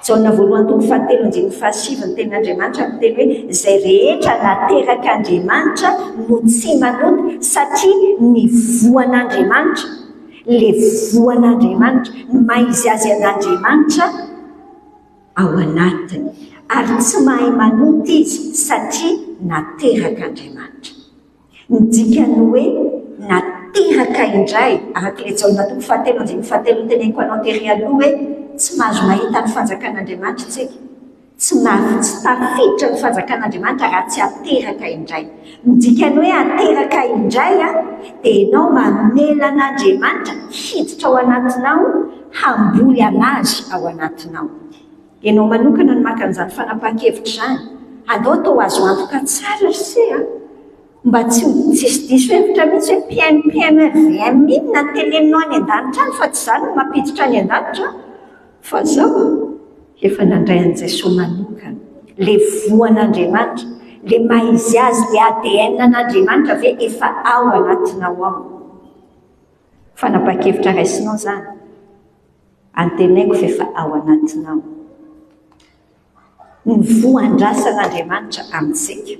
Jaona voalohany toko fahatelo andininy fahasivy ny tenin'Andriamanitra miteny hoe izay rehetra naterak'Andriamanitra no tsy manota satria ny voan'Andriamanitra, le voan'Andriamanitra, ny maha izy azy an'Andriamanitra ao anatiny ary tsy mahay manota izy satria naterak'Andriamanitra. Ny dikan'ny hoe nateraka indray, araka ilay Jaona toko fahatelo andininy fahatelo noteneniko anao tery aloha hoe tsy mahazo mahita ny fanjakan'Andriamanitra isika, tsy maha tsy tafiditra ny fanjakan'Andriamanitra raha tsy ateraka indray. Ny dikan'ny hoe ateraka indray dia ianao mamela an'Andriamanitra hiditra ao anatinao, hamboly an'Azy ao anatinao. Ianao manokana no maka an'izany fanapahan-kevitra izany. Andao atao azo antoka tsara ry se a! Mba tsy ho tsisy diso hevitra mihitsy hoe PMPM RVM inona no teneninao any an-danitra any fa tsy izany no mampiditra any an-danitra fa zao efa nandray an'i Jesoa manokana. Le voan'Andriamanitra, le maha izy azy, le ADN an'Andriamanitra ve efa ao anatinao ao? Fanapahan-kevitra raisinao izany. Antenaiko fa efa ao anatinao ny voa andrasan'Andriamanitra amintsika.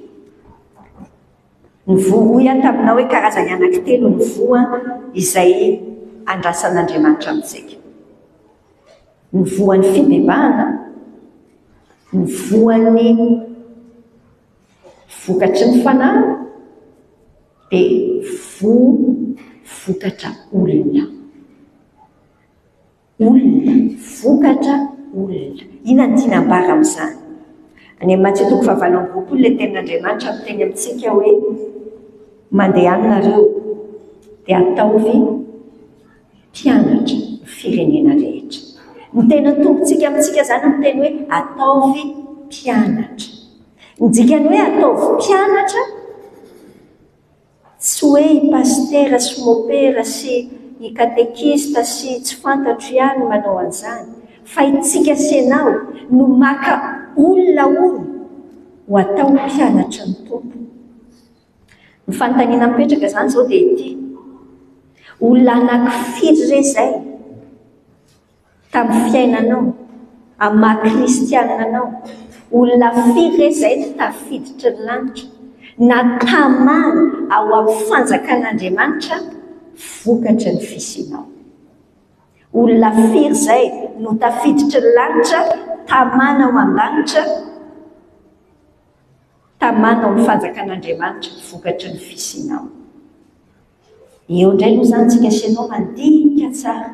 Ny voa, hoy aho taminao hoe karazany anankitelo ny voa izay andrasan'Andriamanitra amintsika. Ny voan'ny fibebahana, ny voan'ny vokatry ny fanahy, dia voa vokatra olona. Olona, vokatra olona. Inona no tiana ambara amin'izany? Any amin'ny Matio toko fahavalo amby roapolo ilay tenin'Andriamanitra miteny amintsika hoe mandehana nareo dia ataovy mpianatra ny firenena rehetra. Ny tena Tompontsika amintsika izany miteny hoe ataovy mpianatra. Ny dikan'ny hoe ataovy mpianatra Tsy hoe i pasitera sy mopera sy i katekista sy tsy fantatro ihany manao an'izany fa itsika sy ianao no maka olona hono ho atao mpianatry ny Tompo. Ny fanontaniana mipetraka izany izao dia ity, olona anaky firy re izay? Tamin'ny fiainanao, amin'ny maha kristianina anao, olona firy re izay no tafiditry ny lanitra, na tamana ao amin'ny fanjakan'Andriamanitra vokatry ny fisianao? Olona firy izay no tafiditry ny lanitra, tamana ao an-danitra, tamana ao amin'ny fanjakan'Andriamanitra vokatry ny fisianao? Eo indray aloha izany tsika sy ianao mandinika tsara.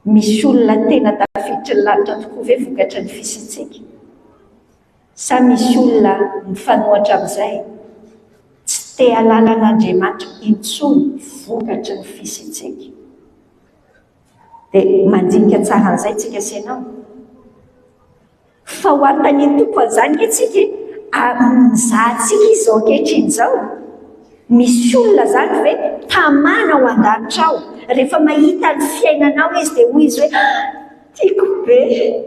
Misy olona tena tafiditry ny lanitra tokoa ve vokatry ny fisiantsika? Sa misy olona mifanohatra amin'izay, tsy te hahalala an'Andriamanitra intsony vokatry ny fisiantsika? Dia mandinika tsara an'izay tsika sy ianao. Fa ho anontanian'ny Tompo an'izany nge tsika e! Ary mizaha antsika Izy izao ankehitriny izao. Misy olona izany ve tamana ao an-danitra ao, rehefa mahita ny fiainanao Izy dia hoy Izy hoe, ah! Tiako be,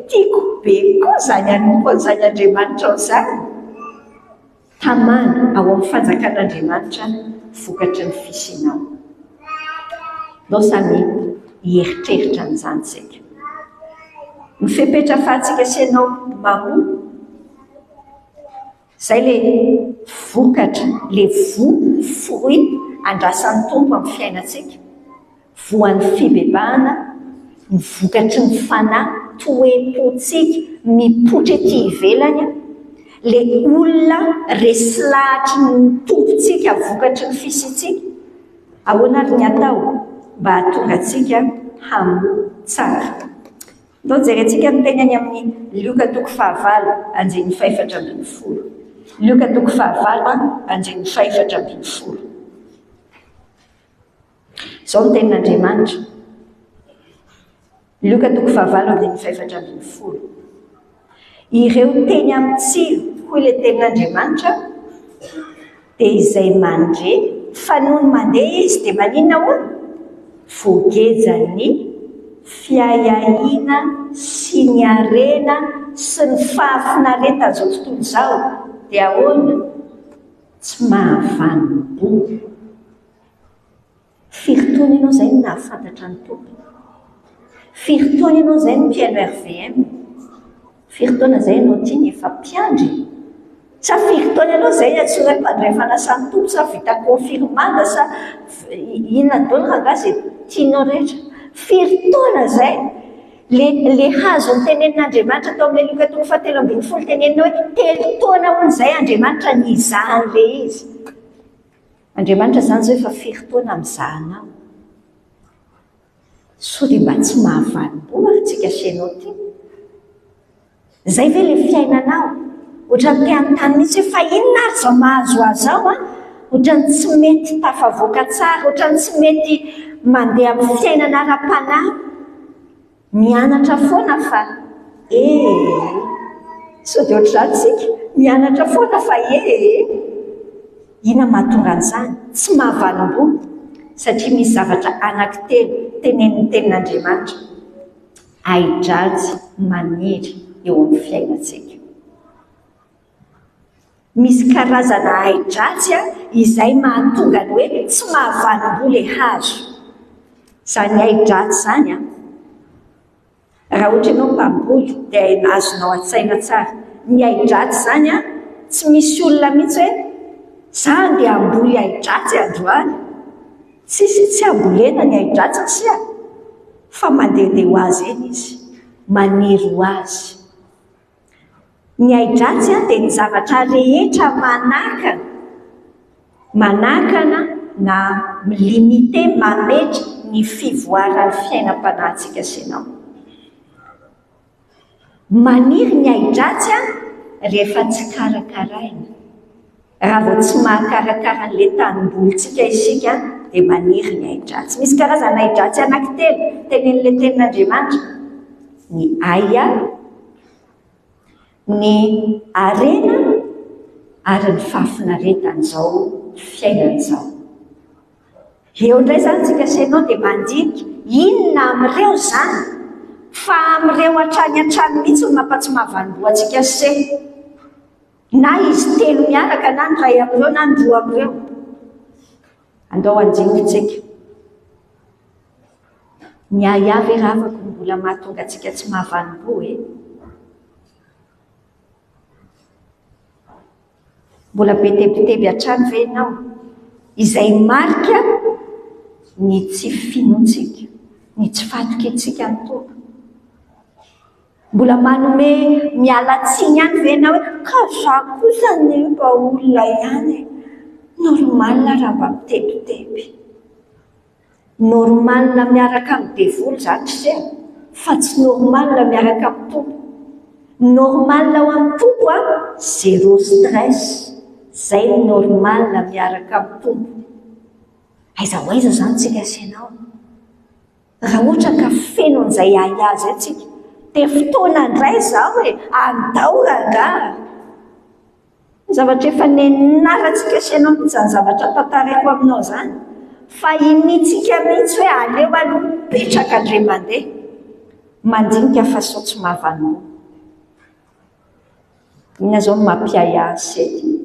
tiako be koa izany hanompo an'izany Andriamanitrao izany. Tamana ao amin'ny fanjakan'Andriamanitra vokatry ny fisianao. Ndao samy. Hieritreritra an'izany isika. Ny fepetra afahantsika sy ianao mamoa, izay ilay vokatra, ilay voa, fruit, andrasan'ny Tompo amin'ny fiainantsika. Voan'ny fibebahana, ny vokatry ny fanahy, toe-pontsika mipoitra ety ivelany, ilay olona resy lahatry ny Tompontsika vokatry ny fisiantsika. Ahoana ary ny atao mba hahatonga antsika hamoa tsara? Ndao jerentsika ny teny any amin'ny Lioka toko fahavalo andininy fahefatra ambinifolo. Lioka toko fahavalo andininy fahefatra ambinifolo. Izao ny tenin'Andriamanitra. Lioka toko fahavalo andininy fahefatra ambinifolo. Ireo teny amin'ny tsilo, hoy ilay tenin'Andriamanitra, dia izay mandre, fa nony mandeha izy dia maninona hono? Voagejan'ny fiahiahiana sy ny harena sy ny fahafinaretan'izao tontolo izao, dia ahoana? Tsy mahavanom-boa. Firy taona ianao izay no nahafantatra ny Tompo? Firy taona ianao izay no mpihaino RVM? Firy taona izay ianao ity no efa mpiandry? Sa firy taona ianao izay antsoina hoe mpandray fanasan'ny Tompo sa vita confirmanda sa inona daholo rangahy izay tianao rehetra? Firy taona izay? Le le hazo notenenin'Andriamanitra tao amin'ilay Lioka toko fahatelo ambinifolo tenenina hoe telo taona hono izay Andriamanitra nizaha an'ilay izy. Andriamanitra izany izao efa firy taona mizaha anao? Soa dia mba tsy mahavalim-bola ary tsika sy ianao ity? Izay ve ilay fiainanao? Ohatran'ny te hanontany mihitsy hoe fa inona ary izao mahazo ahy izao an? Ohatran'ny tsy mety tafavoaka tsara, ohatran'ny tsy mety mandeha amin'ny fiainana ara-panahy. Mianatra foana fa ee. Sao dia ohatr'izany isika? Mianatra foana fa ee. Inona mahatonga an'izany? Tsy mahavalim-boa satria misy zavatra anankitelo tenenin'ny Tenin'Andriamanitra, ahi-dratsy maniry eo amin'ny fiainantsika. Misy karazana ahi-dratsy izay mahatonga ny hoe tsy mahavanim-boa ilay hazo. Izany ahi-dratsy izany an, raha ohatra ianao mpamboly dia azonao an-tsaina tsara. Ny ahi-dratsy izany an, tsy misy olona mihitsy hoe za andeha hamboly ahi-dratsy androany. Tsisy tsy hambolena ny ahi-dratsy ry se fa mandehandeha ho azy eny izy, maniry ho azy. Ny ahi-dratsy dia ny zavatra rehetra manakana, manakana na mi-limiter, mametra ny fivoaran'ny fiainam-panahintsika sy ianao. Maniry ny ahi-dratsy rehefa tsy karakaraina. Raha vao tsy mahakarakara an'ilay tanimbolintsika isika dia maniry ny ahi-dratsy. Misy karazana ahi-dratsy anankitelo tenenin'ilay tenin'Andriamanitra. Ny ahiahy, ny harena ary ny fahafinaretan'izao fiainana izao. Eo indray izany tsika sy ianao dia mandinika inona amin'ireo izany fa amin'ireo hatrany hatrany mihitsy no mampatsy mahavanim-boa antsika sy se. Na izy telo miaraka na ny iray amin'ireo na ny roa amin'ireo. Andao handinika tsika. Ny ahiahy ve ravako no mbola mahatonga antsika tsy mahavanim-po e? Mbola be tebiteby hatrany ve ianao? Izay marika ny tsy finoantsika, ny tsy fahatokiantsika ny Tompo. Mbola manome miala tsiny ihany ve ianao hoe ka za kosa anie mba olona ihany e! Normal raha mba mitebiteby. Normal miaraka amin'ny devoly izany ry se a! Fa tsy normal miaraka amin'ny Tompo. Normal ao amin'ny Tompo a, zéro stress. Zay ny normal miaraka amin'ny Tompo. Aiza ho aiza izany tsika sy ianao? Raha ohatra ka feno an'izay ahiahy izay tsika, dia fotoana indray izao e, andao rangaha. Zavatra efa nianarantsika sy ianao mihitsy izany zavatra tantaraiko aminao izany, fa iniantsika mihitsy hoe aleo aloha mipetraka indray mandeha, mandinika fa sao tsy mahavanim-boa. Inona izao no mampiahiahy an'i Sety?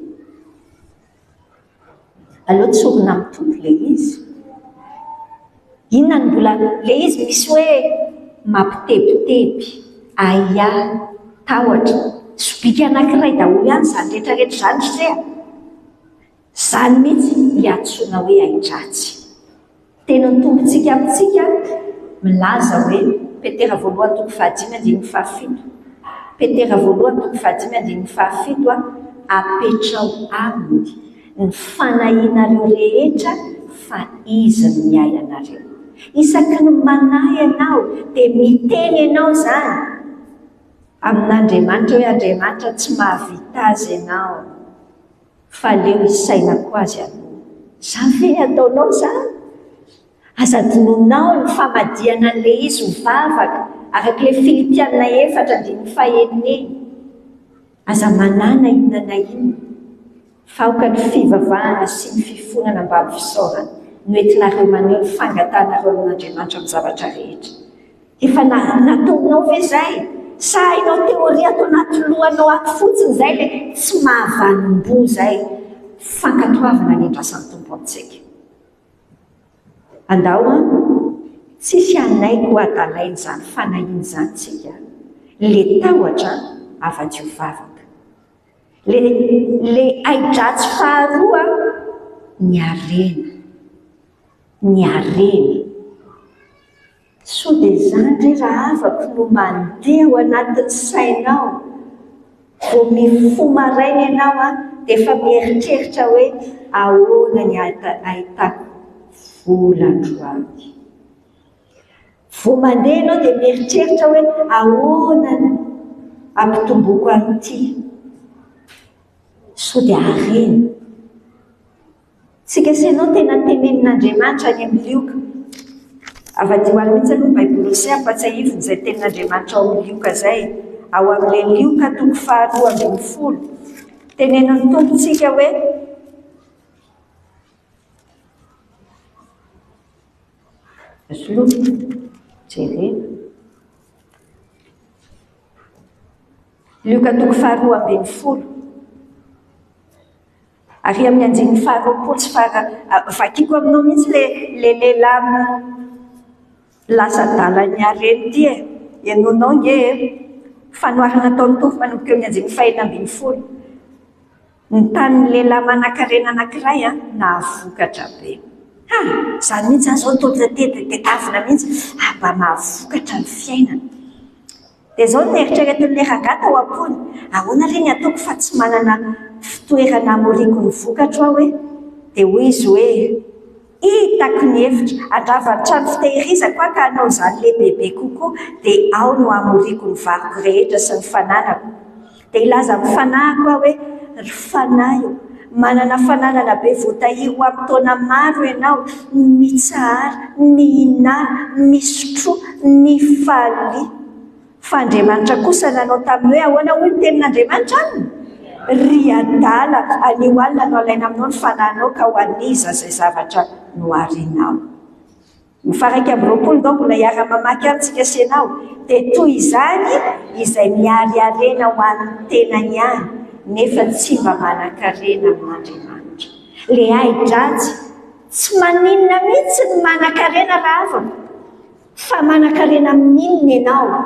Aleo tsorina amin'ny Tompo ilay izy. Inona no mbola, ilay izy misy hoe mampitebiteby, ahiahy, tahotra. Sobika anankiray daholo ihany izany rehetra rehetra izany ry se a! Izany mihitsy ilay antsoina hoe ahi-dratsy. Tenin'ny Tompontsika amintsika milaza hoe, Petera voalohany toko fahadimy andininy fahafito, Petera voalohany toko fahadimy andininy fahafito, Apetraho Aminy ny fanahianareo rehetra fa Izy no miahy anareo. Isaky ny manahy ianao dia miteny ianao izany amin'Andriamanitra hoe Andriamanitra tsy mahavita azy ianao. Fa aleo hisainako azy aloha. Izany ve ny ataonao izany? Aza adinonao ny famadihana an'ilay izy ho vavaka, araka ilay Filipiana efatra andininy fahenina iny. Aza manahy na inona na inona, fa aoka ny fivavahana sy ny fifonana mbamin'ny fisaorana no entinareo maneho ny fangatahanareo amin'Andriamanitra amin'ny zavatra rehetra. Efa nataonao ve izay? Sa hainao théorie ato anaty lohanao ato fotsiny izay ilay tsy mahavanom-boa izay fankatoavana ny andrasan'ny Tompo amintsika? Andao an! Tsisy hanaiky ho adalain'izany fanahiana izany tsika. Le tahotra avadio vavaka. Le le hai-dratsy faharoa ny harena. Ny harena. Sao dia izany re rahavako no mandeha ao anatin'ny sainao? Vao mifoha maraina ianao dia efa mieritreritra hoe ahoana ny ahitako vola androany. Vao mandeha ianao dia mieritreritra hoe ahoana ny hampitomboako an'ity. Sao dia harena. Tsika sy ianao tena tenenin'Andriamanitra any amin'ny Lioka. Avadiho any mihitsy aloha ny Baiboly Ose ampatsiahivina izay tenin'Andriamanitra ao amin'ny Lioka izay. Ao amin'ilay Lioka toko faharoa ambinifolo. Tenenin'ny Tompo tsika hoe Soloky, jerena. Lioka toko faharoa ambinifolo. Ary amin'ny andininy faharoapolo sy faha, vakiko aminao mihitsy ilay ilay lehilahy lasa adalan'ny harena ity e. Henoinao ange e. Fanoharana ataon'ny Tompo manomboka eo amin'ny andininy fahenina ambin'ny folo. Ny tanin'ny lehilahy manankarena anankiray an, nahavokatra be. Ha! Izany mihitsy izany izao no tadiavina mihitsy, ah mba mahavokatra ny fiainana. Dia izao no neritreretin'ilay rangahy tao am-pony, Ahoana re ny ataoko fa tsy manana fitoerana hamoriako ny vokatro aho e? Dia hoy izy hoe, Hitako ny hevitra, handrava ny trano fitehirizako aho ka hanao izany lehibebe kokoa, dia ao no hamoriako ny variko rehetra sy ny fananako. Dia hilaza amin'ny fanahiko aho hoe, Ry fanahy ô, manana fananana be voatahiry ho amin'ny taona maro ianao, mitsahara, mihinàna, misotroa, mifalia. Fa Andriamanitra kosa nanao taminy hoe, Ahoana hoy ny tenin'Andriamanitra aminy? Ry adala, anio alina no halaina aminao ny fanahinao, ka ho an'iza izay zavatra noharinao? Ny faha 21 ndao mbola hiara-mamaky any tsika sy ianao, dia toy izany izay mihary harena ho an'ny tenany ihany nefa tsy mba manan-karena amin'Andriamanitra. Le ahi-dratsy, tsy maninona mihitsy ny manan-karena rahavako, fa manan-karena amin'inona ianao?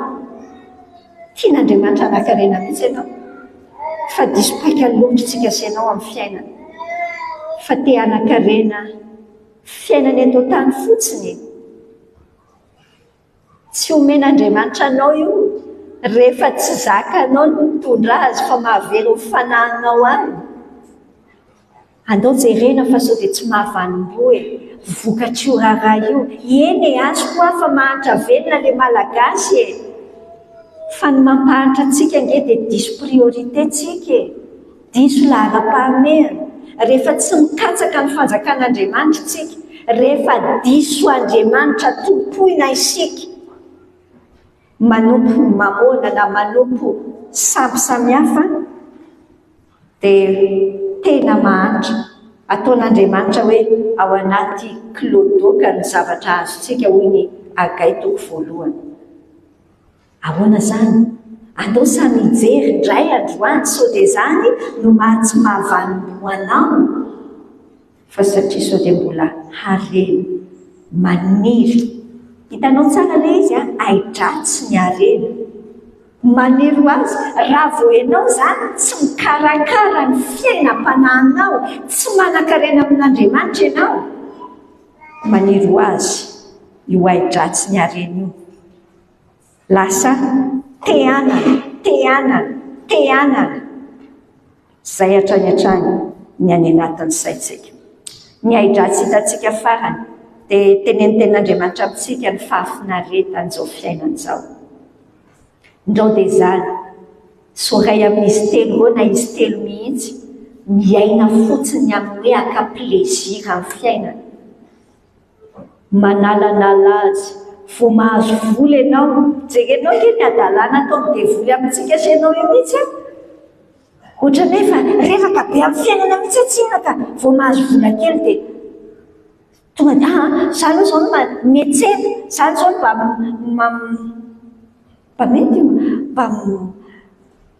Tian'Andriamanitra hanan-karena mihitsy ianao, fa diso paika loatra tsika sy ianao amin'ny fiainana, fa te hanan-karena. Fiainana eto an-tany fotsiny e! Tsy omen'Andriamanitra anao io rehefa tsy zakanao ny mitondra azy fa mahavery ny fanahinao any. Andao jerena fa sao dia tsy mahavanim-boa e! Vokatr'io raharaha io. Eny e, azoko hoa fa mahantra velona ilay Malagasy e! Fa ny mampahantra antsika ange dia diso priorité tsika e! Diso laharam-pahamehana rehefa tsy mikatsaka ny fanjakan'Andriamanitra isika, rehefa diso Andriamanitra tompoina isika, manompo mamôna na manompo sampy samihafa dia tena mahantra. Ataon'Andriamanitra hoe ao anaty kiloadoaka ny zavatra azontsika hoy ny Hagay toko voalohany. Ahoana izany? Andao samy hijery indray androany sao dia izany no maha tsy mahavanom-boa anao fa satria sao dia mbola harena. Maniry. Hitanao tsara ilay izy an, ahi-dratsy ny harena. Maniry ho azy. Raha vao ianao izany tsy mikarakara ny fiainam-panahinao, tsy manan-karena amin'Andriamanitra ianao, maniry ho azy io ahi-dratsy ny harena io. Lasa te hanana, te hanana, te hanana. Izay hatrany hatrany ny any anatin'ny saintsika. Ny ahi-dratsy hitantsika farany dia tenenin'ny Tenin'Andriamanitra amintsika ny fahafinaretan'izao fiainana izao. Ndrao dia izany, sao iray amin'izy telo ireo na izy telo mihitsy miaina fotsiny amin'ny hoe haka plaisir amin'ny fiainana. Manalanala azy. Vao mahazo vola ianao. Jerenao ange ny hadalana ataon'ny devoly amintsika sy ianao io mihitsy an! Ohatran'ny hoe efa reraka be amin'ny fiainana mihitsy aho tsinona ka vao mahazo vola kely dia tonga dia aa za aloha izao no miantsena, za aloha izao no mba mba mety mba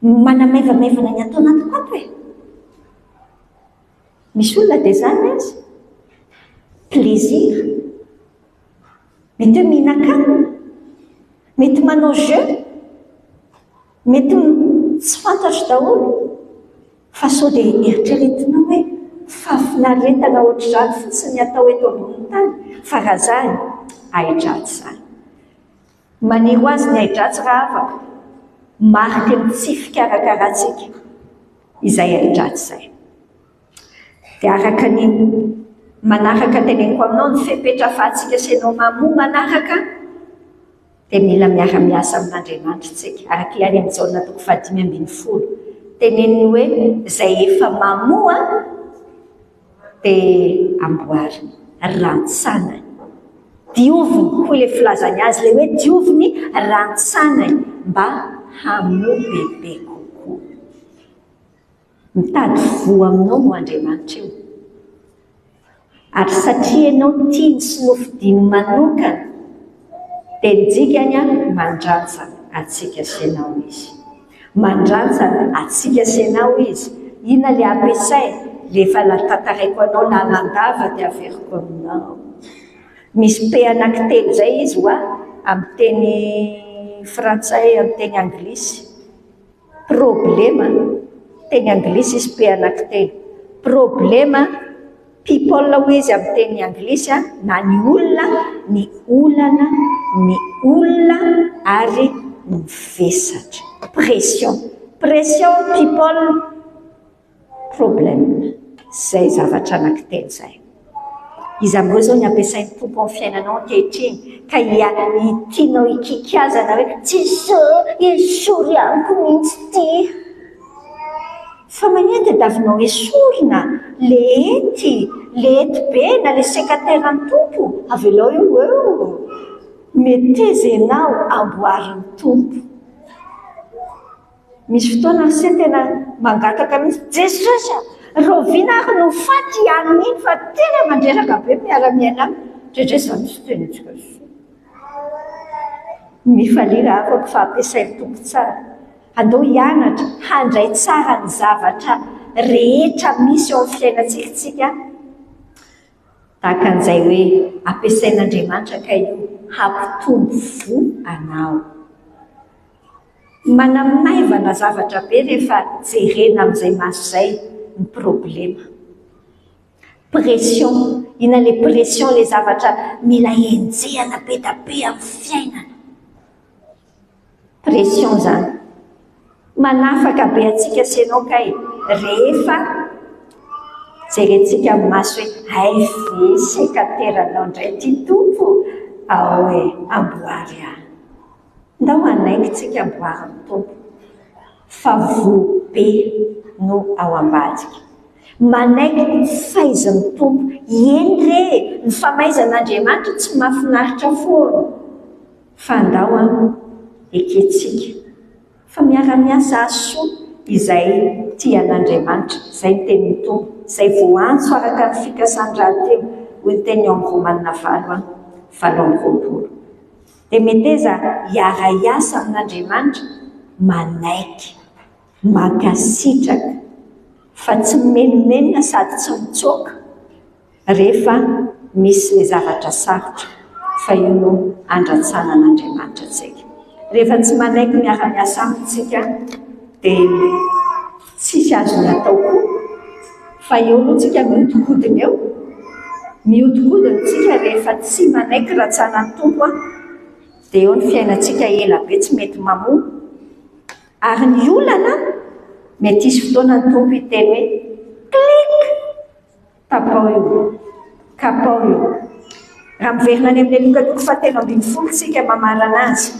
manamaivamaivana ny ato anatiko ato e! Misy olona dia izany ny azy. Plaisir. Mety hoe mihinan-kanina. Mety manao jeu. Mety tsy fantatro daholo. Fa sao dia eritreretinao hoe fahafinaretana ohatr'izany fotsiny ny atao eto ambonin'ny tany. Fa raha izany, ahi-dratsy izany. Maniry ho azy ny ahi-dratsy rahavako. Mariky ny tsy fikarakarantsika izay ahi-dratsy izay. Dia araka ny manaraka teneniko aminao ny fepetra afahantsika sy ianao mamoa manaraka dia mila miara-miasa amin'Andriamanitra isika. Araka ilay any amin'ny Jaona toko fahadimy ambinifolo. Teneniny hoe izay efa mamoa dia amboariny, rantsanany. Dioviny, hoy ilay filazany azy, ilay hoe dioviny, rantsanany mba hamoa bebe kokoa. Mitady voa aminao no Andriamanitra io. Ary satria ianao tiany sy nofidiny manokana, dia ny dikany mandrantsana antsika sy ianao Izy. Mandrantsana antsika sy ianao Izy. Inona ilay ampiasainy? Ilay efa tantaraiko anao lalandava dia averiko aminao. Misy P anankitelo izay izy hoa, amin'ny teny frantsay, amin'ny teny anglisy. Problema, teny anglisy izy P anankitelo. Problema, people hoy izy amin'ny teny anglisy, na ny olona, ny olana, ny olona ary ny vesatra. Pression. Pression, people. Problème. Izay zavatra anankitelo izay. Iza amin'ireo izao ny ampiasain'ny Tompo amin'ny fiainanao ankehitriny ka tianao hikikiazana hoe Jesoa, esory amiko mihitsy ity. Fa maninona tadiavinao esorina le ety, le ety be na le secataire an'ny Tompo? Avelao io eo. Meteza ianao amboarin'ny Tompo. Misy fotoana ry se tena mangataka mihitsy, Jesosy a! Rahoviana ary no faty i anona iny fa tena mandreraka be ny miara-miaina aminy. Indraindray izaho mihitsy tena tsy azo. Mifalia raha afaka fa ampiasain'ny Tompo tsara. Andao hianatra handray tsara ny zavatra rehetra misy eo amin'ny fiainantsika isika, tahaka an'izay hoe ampiasain'Andriamanitra kay io hampitombo voa anao. Manamaivana zavatra be rehefa jerena amin'izay maso izay ny problema. Pression, inona ilay pression, ilay zavatra mila enjehana be da be amin'ny fiainana. Pression izany. Manafaka be antsika sy ianao kay rehefa jerentsika amin'ny maso hoe hay ve sekateranao indray ity Tompo, ao e, amboary ahy. Ndao hanaiky tsika amboarin'ny Tompo fa voa be no ao ambadika. Manaiky ny faizin'ny Tompo. Eny re e, ny famaizan'Andriamanitra tsy mahafinaritra foana. Fa ndao an, ekentsika fa miara-miasa hahasoa izay tia an'Andriamanitra, izay ny tenin'ny Tompo, izay voaantso araka ny fikasany rahateo, hoy ny teniny ao amin'ny Romana valo an, 28. Dia meteza hiara-hiasa amin'Andriamanitra, manaiky, mankasitraka, fa tsy mimenomenona sady tsy mitsoaka rehefa. Misy ilay zavatra sarotra fa io no andratsanan'Andriamanitra antsika. Rehefa tsy manaiky miara-miasa aminy isika dia tsisy azony atao koa fa eo aloha tsika mihodinkodina eo. Mihodinkodina isika rehefa tsy manaiky ratsanan'ny Tompo dia eo ny fiainantsika ela be tsy mety mamoa. Ary ny olana, mety hisy fotoana ny Tompo hiteny hoe clic! Tapao io. Kapao io. Raha miverina any amin'ilay Lioka toko fahatelo ambin'ny folo isika mamarana azy.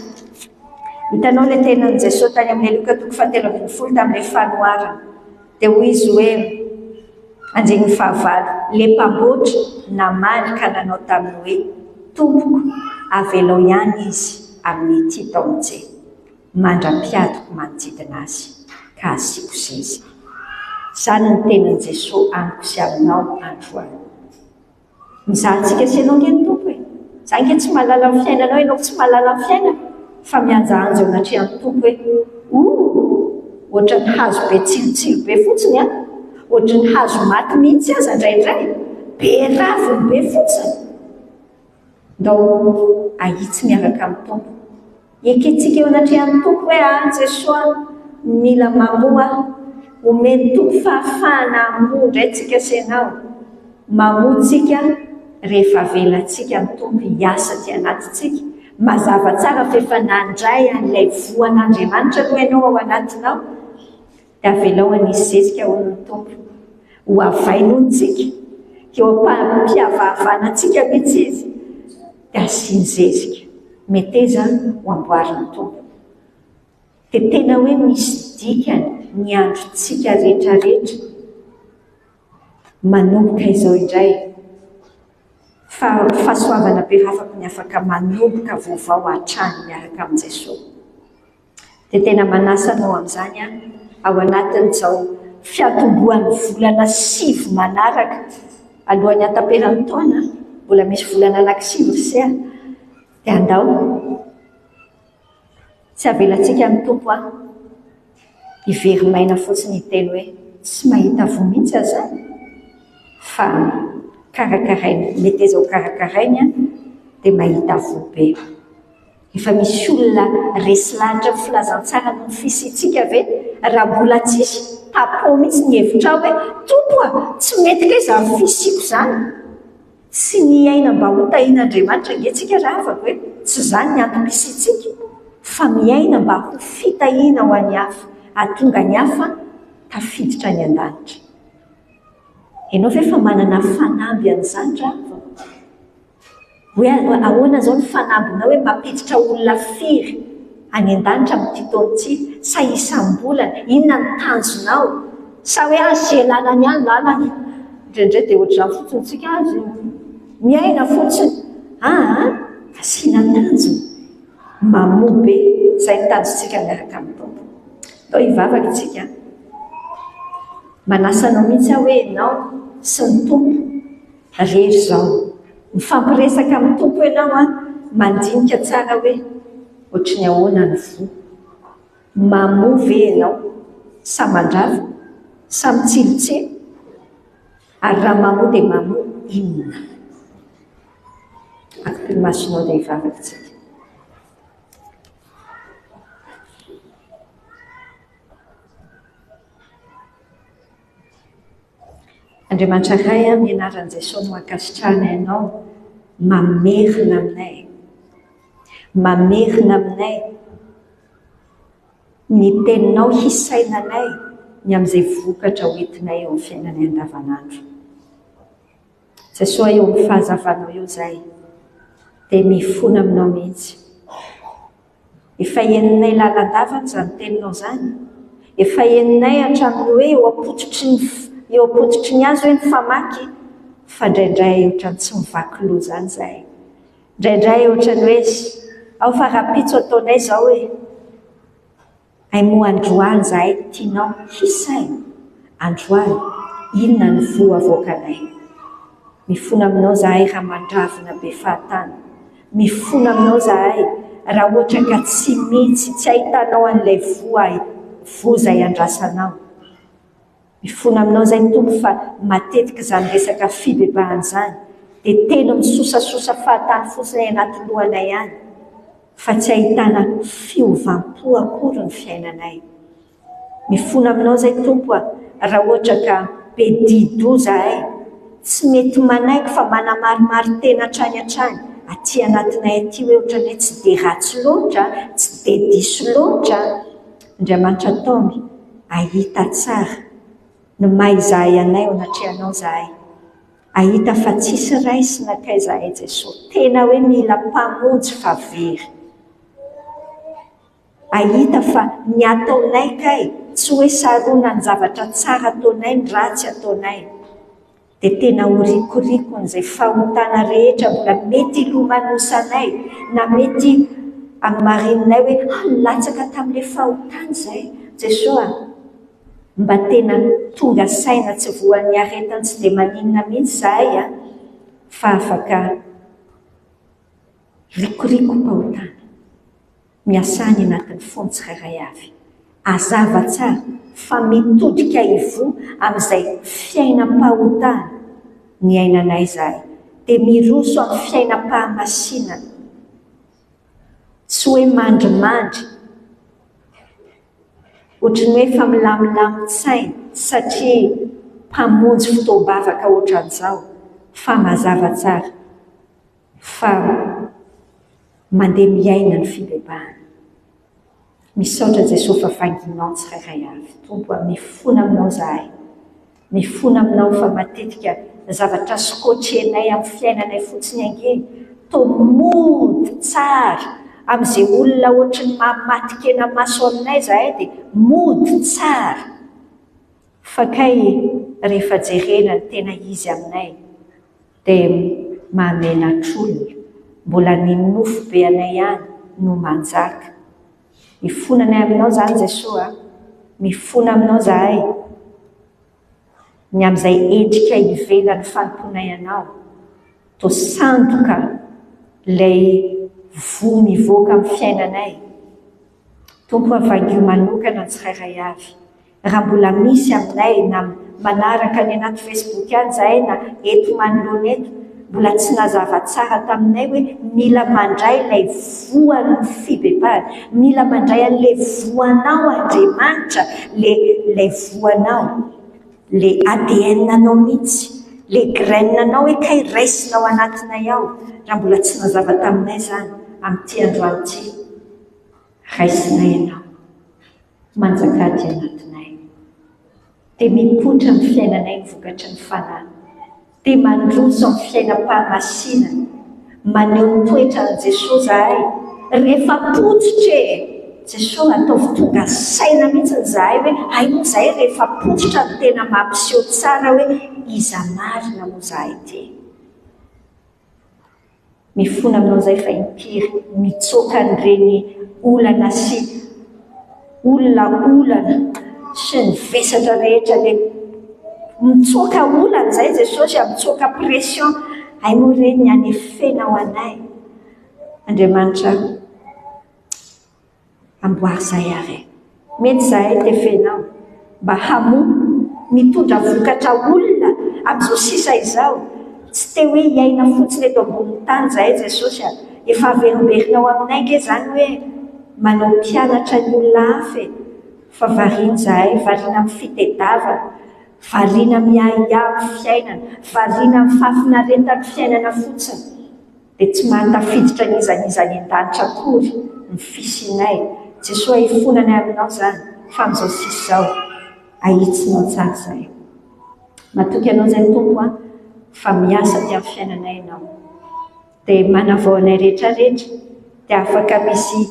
Hitanao ilay tenin'i Jesosy tany amin'ilay Lioka toko fahatelo ambin'ny folo tamin'ilay fanoharana. Dia hoy izy hoe, andininy fahavalo, ilay mpamboatra namaly ka nanao taminy hoe, Tompoko, avelao ihany izy amin'ity taona ity. mandra-piadiko manodidina azy ka asiako zezika. Izany ny tenin'i Jesoa amiko sy aminao androany. Mizaha antsika sy ianao ange ny Tompo e! Za ange tsy mahalala ny fiainanao, ianao tsy mahalala ny fiainako, fa mihanjahanja eo anatrehan'ny Tompo hoe, ooh! Ohatran'ny hazo be tsilotsilo be fotsiny an! Ohatran'ny hazo maty mihitsy aza indraindray, be raviny be fotsiny! Ndao ahitsy miaraka amin'ny Tompo. Ekentsika eo anatrehan'ny Tompo hoe, Ah, Jesoa, mila mamoa aho. Omen'ny Tompo fahafahana hamoa indray tsika sy ianao. Mamoa tsika rehefa avelantsika ny Tompo hiasa aty anatintsika. Mazava tsara fa efa nandray an'ilay voan'Andriamanitra aloha ianao ao anatinao. Dia avelao hanisy zezika hono ny Tompo. Ho havainy hono tsika. Eo am-piavahavana antsika mihitsy Izy. Dia asiany zezika. Meteza ho amboarin'ny Tompo. Dia tena hoe misy dikany ny androntsika rehetra rehetra. Manomboka izao indray. Fa fahasoavana be havako ny afaka manomboka vaovao hatrany miaraka amin'i Jesoa. Dia tena manasa anao amin'izany aho ao anatin'izao fiantombohan'ny volana sivy manaraka, alohan'ny hataperan'ny taona, mbola misy volana anankisivy ry se a! Dia andao, tsy avelantsika ny Tompo an, hiveri-maina fotsiny hiteny hoe tsy mahita voa mihitsy aho izany, fa karakarainy, meteza ho karakarainy an, dia mahita voa be. Efa misy olona resy lahatra amin'ny filazantsara noho ny fisiantsika ve? Raha mbola tsisy, tapaho mihitsy ny hevitrao hoe, Tompo a, tsy mety kay izany fisiako izany. Tsy miaina mba ho tahian'Andriamanitra ange tsika ry havako e, tsy izany ny antom-pisiantsika, fa miaina mba ho fitahiana ho an'ny hafa, hahatonga ny hafa tafiditra any an-danitra. Ianao ve efa manana fanamby an'izany ry havako? Hoe ahoana izao ny fanambinao hoe mampiditra olona firy any an-danitra amin'ity taona ity? Sa isam-bolana? Inona ny tanjonao? Sa hoe azo ialana ny any lalana? Indraindray dia ohatr'izany fotsiny tsika azo miaina fotsiny. Aa, asiana tanjona. Mamoa be izay ny tanjontsika miaraka amin'ny Tompo. Atao hivavaka isika. Manasa anao mihitsy aho hoe ianao sy ny Tompo. Rery izao. Mifampiresaka amin'ny Tompo ianao an, mandinika tsara hoe ohatry ny ahoana ny voa. Mamoa ve ianao sa mandravina sa mitsilotsilo? Ary raha mamoa dia mamoa inona? Akipio ny masonao dia hivavaka isika. Andriamanitra Ray a, amin'ny anaran'i Jesoa no ankasitrahanay Anao mamerina aminay, mamerina aminay ny teninao hisainanay ny amin'izay vokatra ho entinay eo amin'ny fiainanay andavanandro. Jesoa eo amin'ny fahazavanao eo izahay dia mifona aminao mihitsy. Efa henonay lalandava izany teninao izany. Efa henonay hatramin'ny hoe eo am-pototry ny eo am-pototry ny hazo hoe ny famaky fa indraindray ohatran'ny tsy mivaky loha izany izahay. Indraindray ohatran'ny hoe ao fa rahampitso ataonay izao e. Hay moa androany zahay tianao hisaina? Androany, inona ny voa avoakanay? Mifona aminao zahay raha mandravona be fahatany. Mifona aminao zahay raha ohatra ka tsy mitsy tsy ahitanao an'ilay voa voa izay andrasanao. Mifona aminao izay Tompo fa matetika izany resaka fibebahana izany. Dia teny misosasosa fahatany fotsiny any anaty lohanay any fa tsy ahitana fiovam-po akory ny fiainanay. Mifona aminao izay Tompo a, raha ohatra ka be di-doha izahay, tsy mety manaiky fa manamarimarin-tena hatrany hatrany, aty anatinay aty hoe ohatran'ny hoe tsy dia ratsy loatra, tsy dia diso loatra. Andriamanitra ataony hahita tsara ny maha izahay anay eo anatrehanao izahay, hahita fa tsisy raisina kay izahay Jesoa, tena hoe mila Mpamonjy fa very. Hahita fa ny ataonay kay tsy hoe sarona ny zavatra tsara ataonay ny ratsy ataonay. Dia tena ho rikorikon'izay fahotana rehetra mbola mety hilomanosanay na mety hamarininay hoe ah nilatsaka tamin'ilay fahotana izay. Jesoa a! Mba tena tonga saina tsy voan'ny aretina tsy dia maninona mihitsy izahay a! Fa afaka rikorikom-pahotana. Miasà any anatin'ny fony tsirairay avy. Hazava tsara fa mitodika ivoho amin'izay fiainam-pahotana niainanay izahay, dia miroso amin'ny fiainam-pahamasinana. Tsy hoe mandrimandry, ohatry ny hoe efa milamilamin-tsaina satria mpamonjy fotoam-bavaka ohatran'izao, fa mazava tsara fa mandeha miaina ny fibebahana. Misaotra Jesoa fa vanginao ny tsirairay avy. Tompo a, mifona aminao zahay. Mifona aminao fa matetika zavatra scotcher-nay amin'ny fiainanay fotsiny ange toa mody tsara amin'izay olona ohatry ny maha-maty kena-maso aminay zahay dia mody tsara. Fa kay rehefa jerena ny tena izy aminay dia mahamenatr'olona, mbola ny nofo be anay ihany no manjaka. Mifona anay aminao izany Jesoa a! Mifona aminao izahay ny amin'izay endrika ivelan'ny fanompoanay Anao, toa sandoka ilay voa mivoaka amin'ny fiainanay. Tompo a vangio manokana ny tsirairay avy. Raha mbola misy aminay na manaraka any anaty Facebook any izahay na eto manoloana eto mbola tsy nazava tsara taminay hoe mila mandray ilay voan'ny fibebahana, mila mandray an'ilay voanao Andriamanitra, le ilay voanao, le ADN anao mihitsy, le graine anao hoe kay raisina ao anatinay ao, raha mbola tsy nazava taminay izany amin'ity androany ity. Raisinay ianao. Manjakà aty anatinay. Dia mipoitra amin'ny fiainanay ny vokatry ny Fanahy. Dia mandroso amin'ny fiainam-pahamasinana. Maneho ny toetran'i Jesoa izahay. Rehefa potsitra e! Jesoa ataovy tonga saina mihitsy izahay hoe hay moa izahay rehefa potsitra no tena mampiseho tsara hoe iza marina moa izahay ity. Mifona aminao izay fa impiry mitsoaka an'ireny olana sy olona olana sy ny vesatra rehetra le mitsoaka olana izay Jesosy a, mitsoaka pression, hay moa ireny ny anefenao anay Andriamanitra. Amboary zahay ary e. Mety zahay tefenao mba hamoa mitondra vokatra olona amin'izao sisa izao. Tsy te hoe hiaina fotsiny eto ambonin'ny tany zahay Jesosy a. Efa averimberinao aminay ange izany hoe manao mpianatra ny olona hafa e. Fa variana izahay, variana amin'ny fitedavana, variana miahiahy amin'ny fiainana, variana amin'ny fahafinaretan'ny fiainana fotsiny. dia tsy mahatafiditra n'iza n'iza any an-danitra akory ny fisianay. Jesoa hifonanay aminao izany fa amin'izao sisa izao ahitsinao tsara izahay. Matoky anao izay Tompo a fa miasa aty amin'ny fiainanay ianao. Dia manavao anay rehetra rehetra dia afaka misy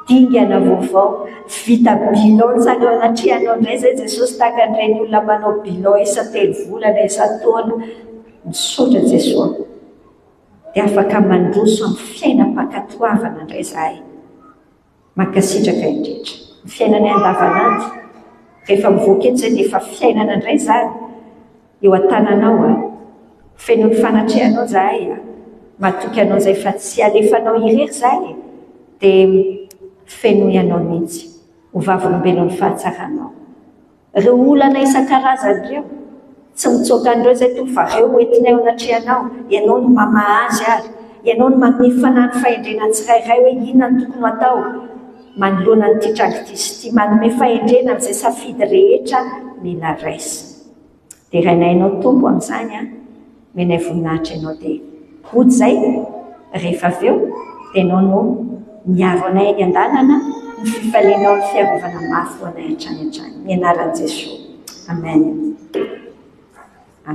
dingana vaovao vita bilan tsara eo anatrehanao indray izay Jesosy tahaka an'ireny olona manao bilan isan-telo volana isan-taona. Misaotra Jesoa. dia afaka mandroso amin'ny fiainam-pankatoavana indray izahay. Mankasitraka indrindra. Ny fiainanay andavanandro, rehefa mivoaka eto izay dia efa fiainana indray izany eo an-tananao a. Feno ny fanatrehanao izahay a. Matoky anao izay fa tsy alefanao irery izahay e. Dia fenoy anao mihitsy ho vavolombelon'ny fahatsaranao. Ireo olana isan-karazany ireo. Tsy mitsoaka an'ireo izay Tompo fa ireo hoentinay eo anatrehanao. Ianao no mamaha azy ary Ianao no manome fanahy ny fahendrena ny tsirairay hoe inona no tokony ho atao manoloana an'ity tranga ity sy ity. Manome fahendrena amin'izay safidy rehetra mila raisina. Derainay Ianao Tompo amin'izany an. Omenay voninahitra Ianao dia hody izay rehefa avy eo dia Ianao no miaro anay eny an-dalana, ny fifalianao ny fiarovana mafy ho anay hatrany hatrany. Ny anaran'i Jesoa. Amen.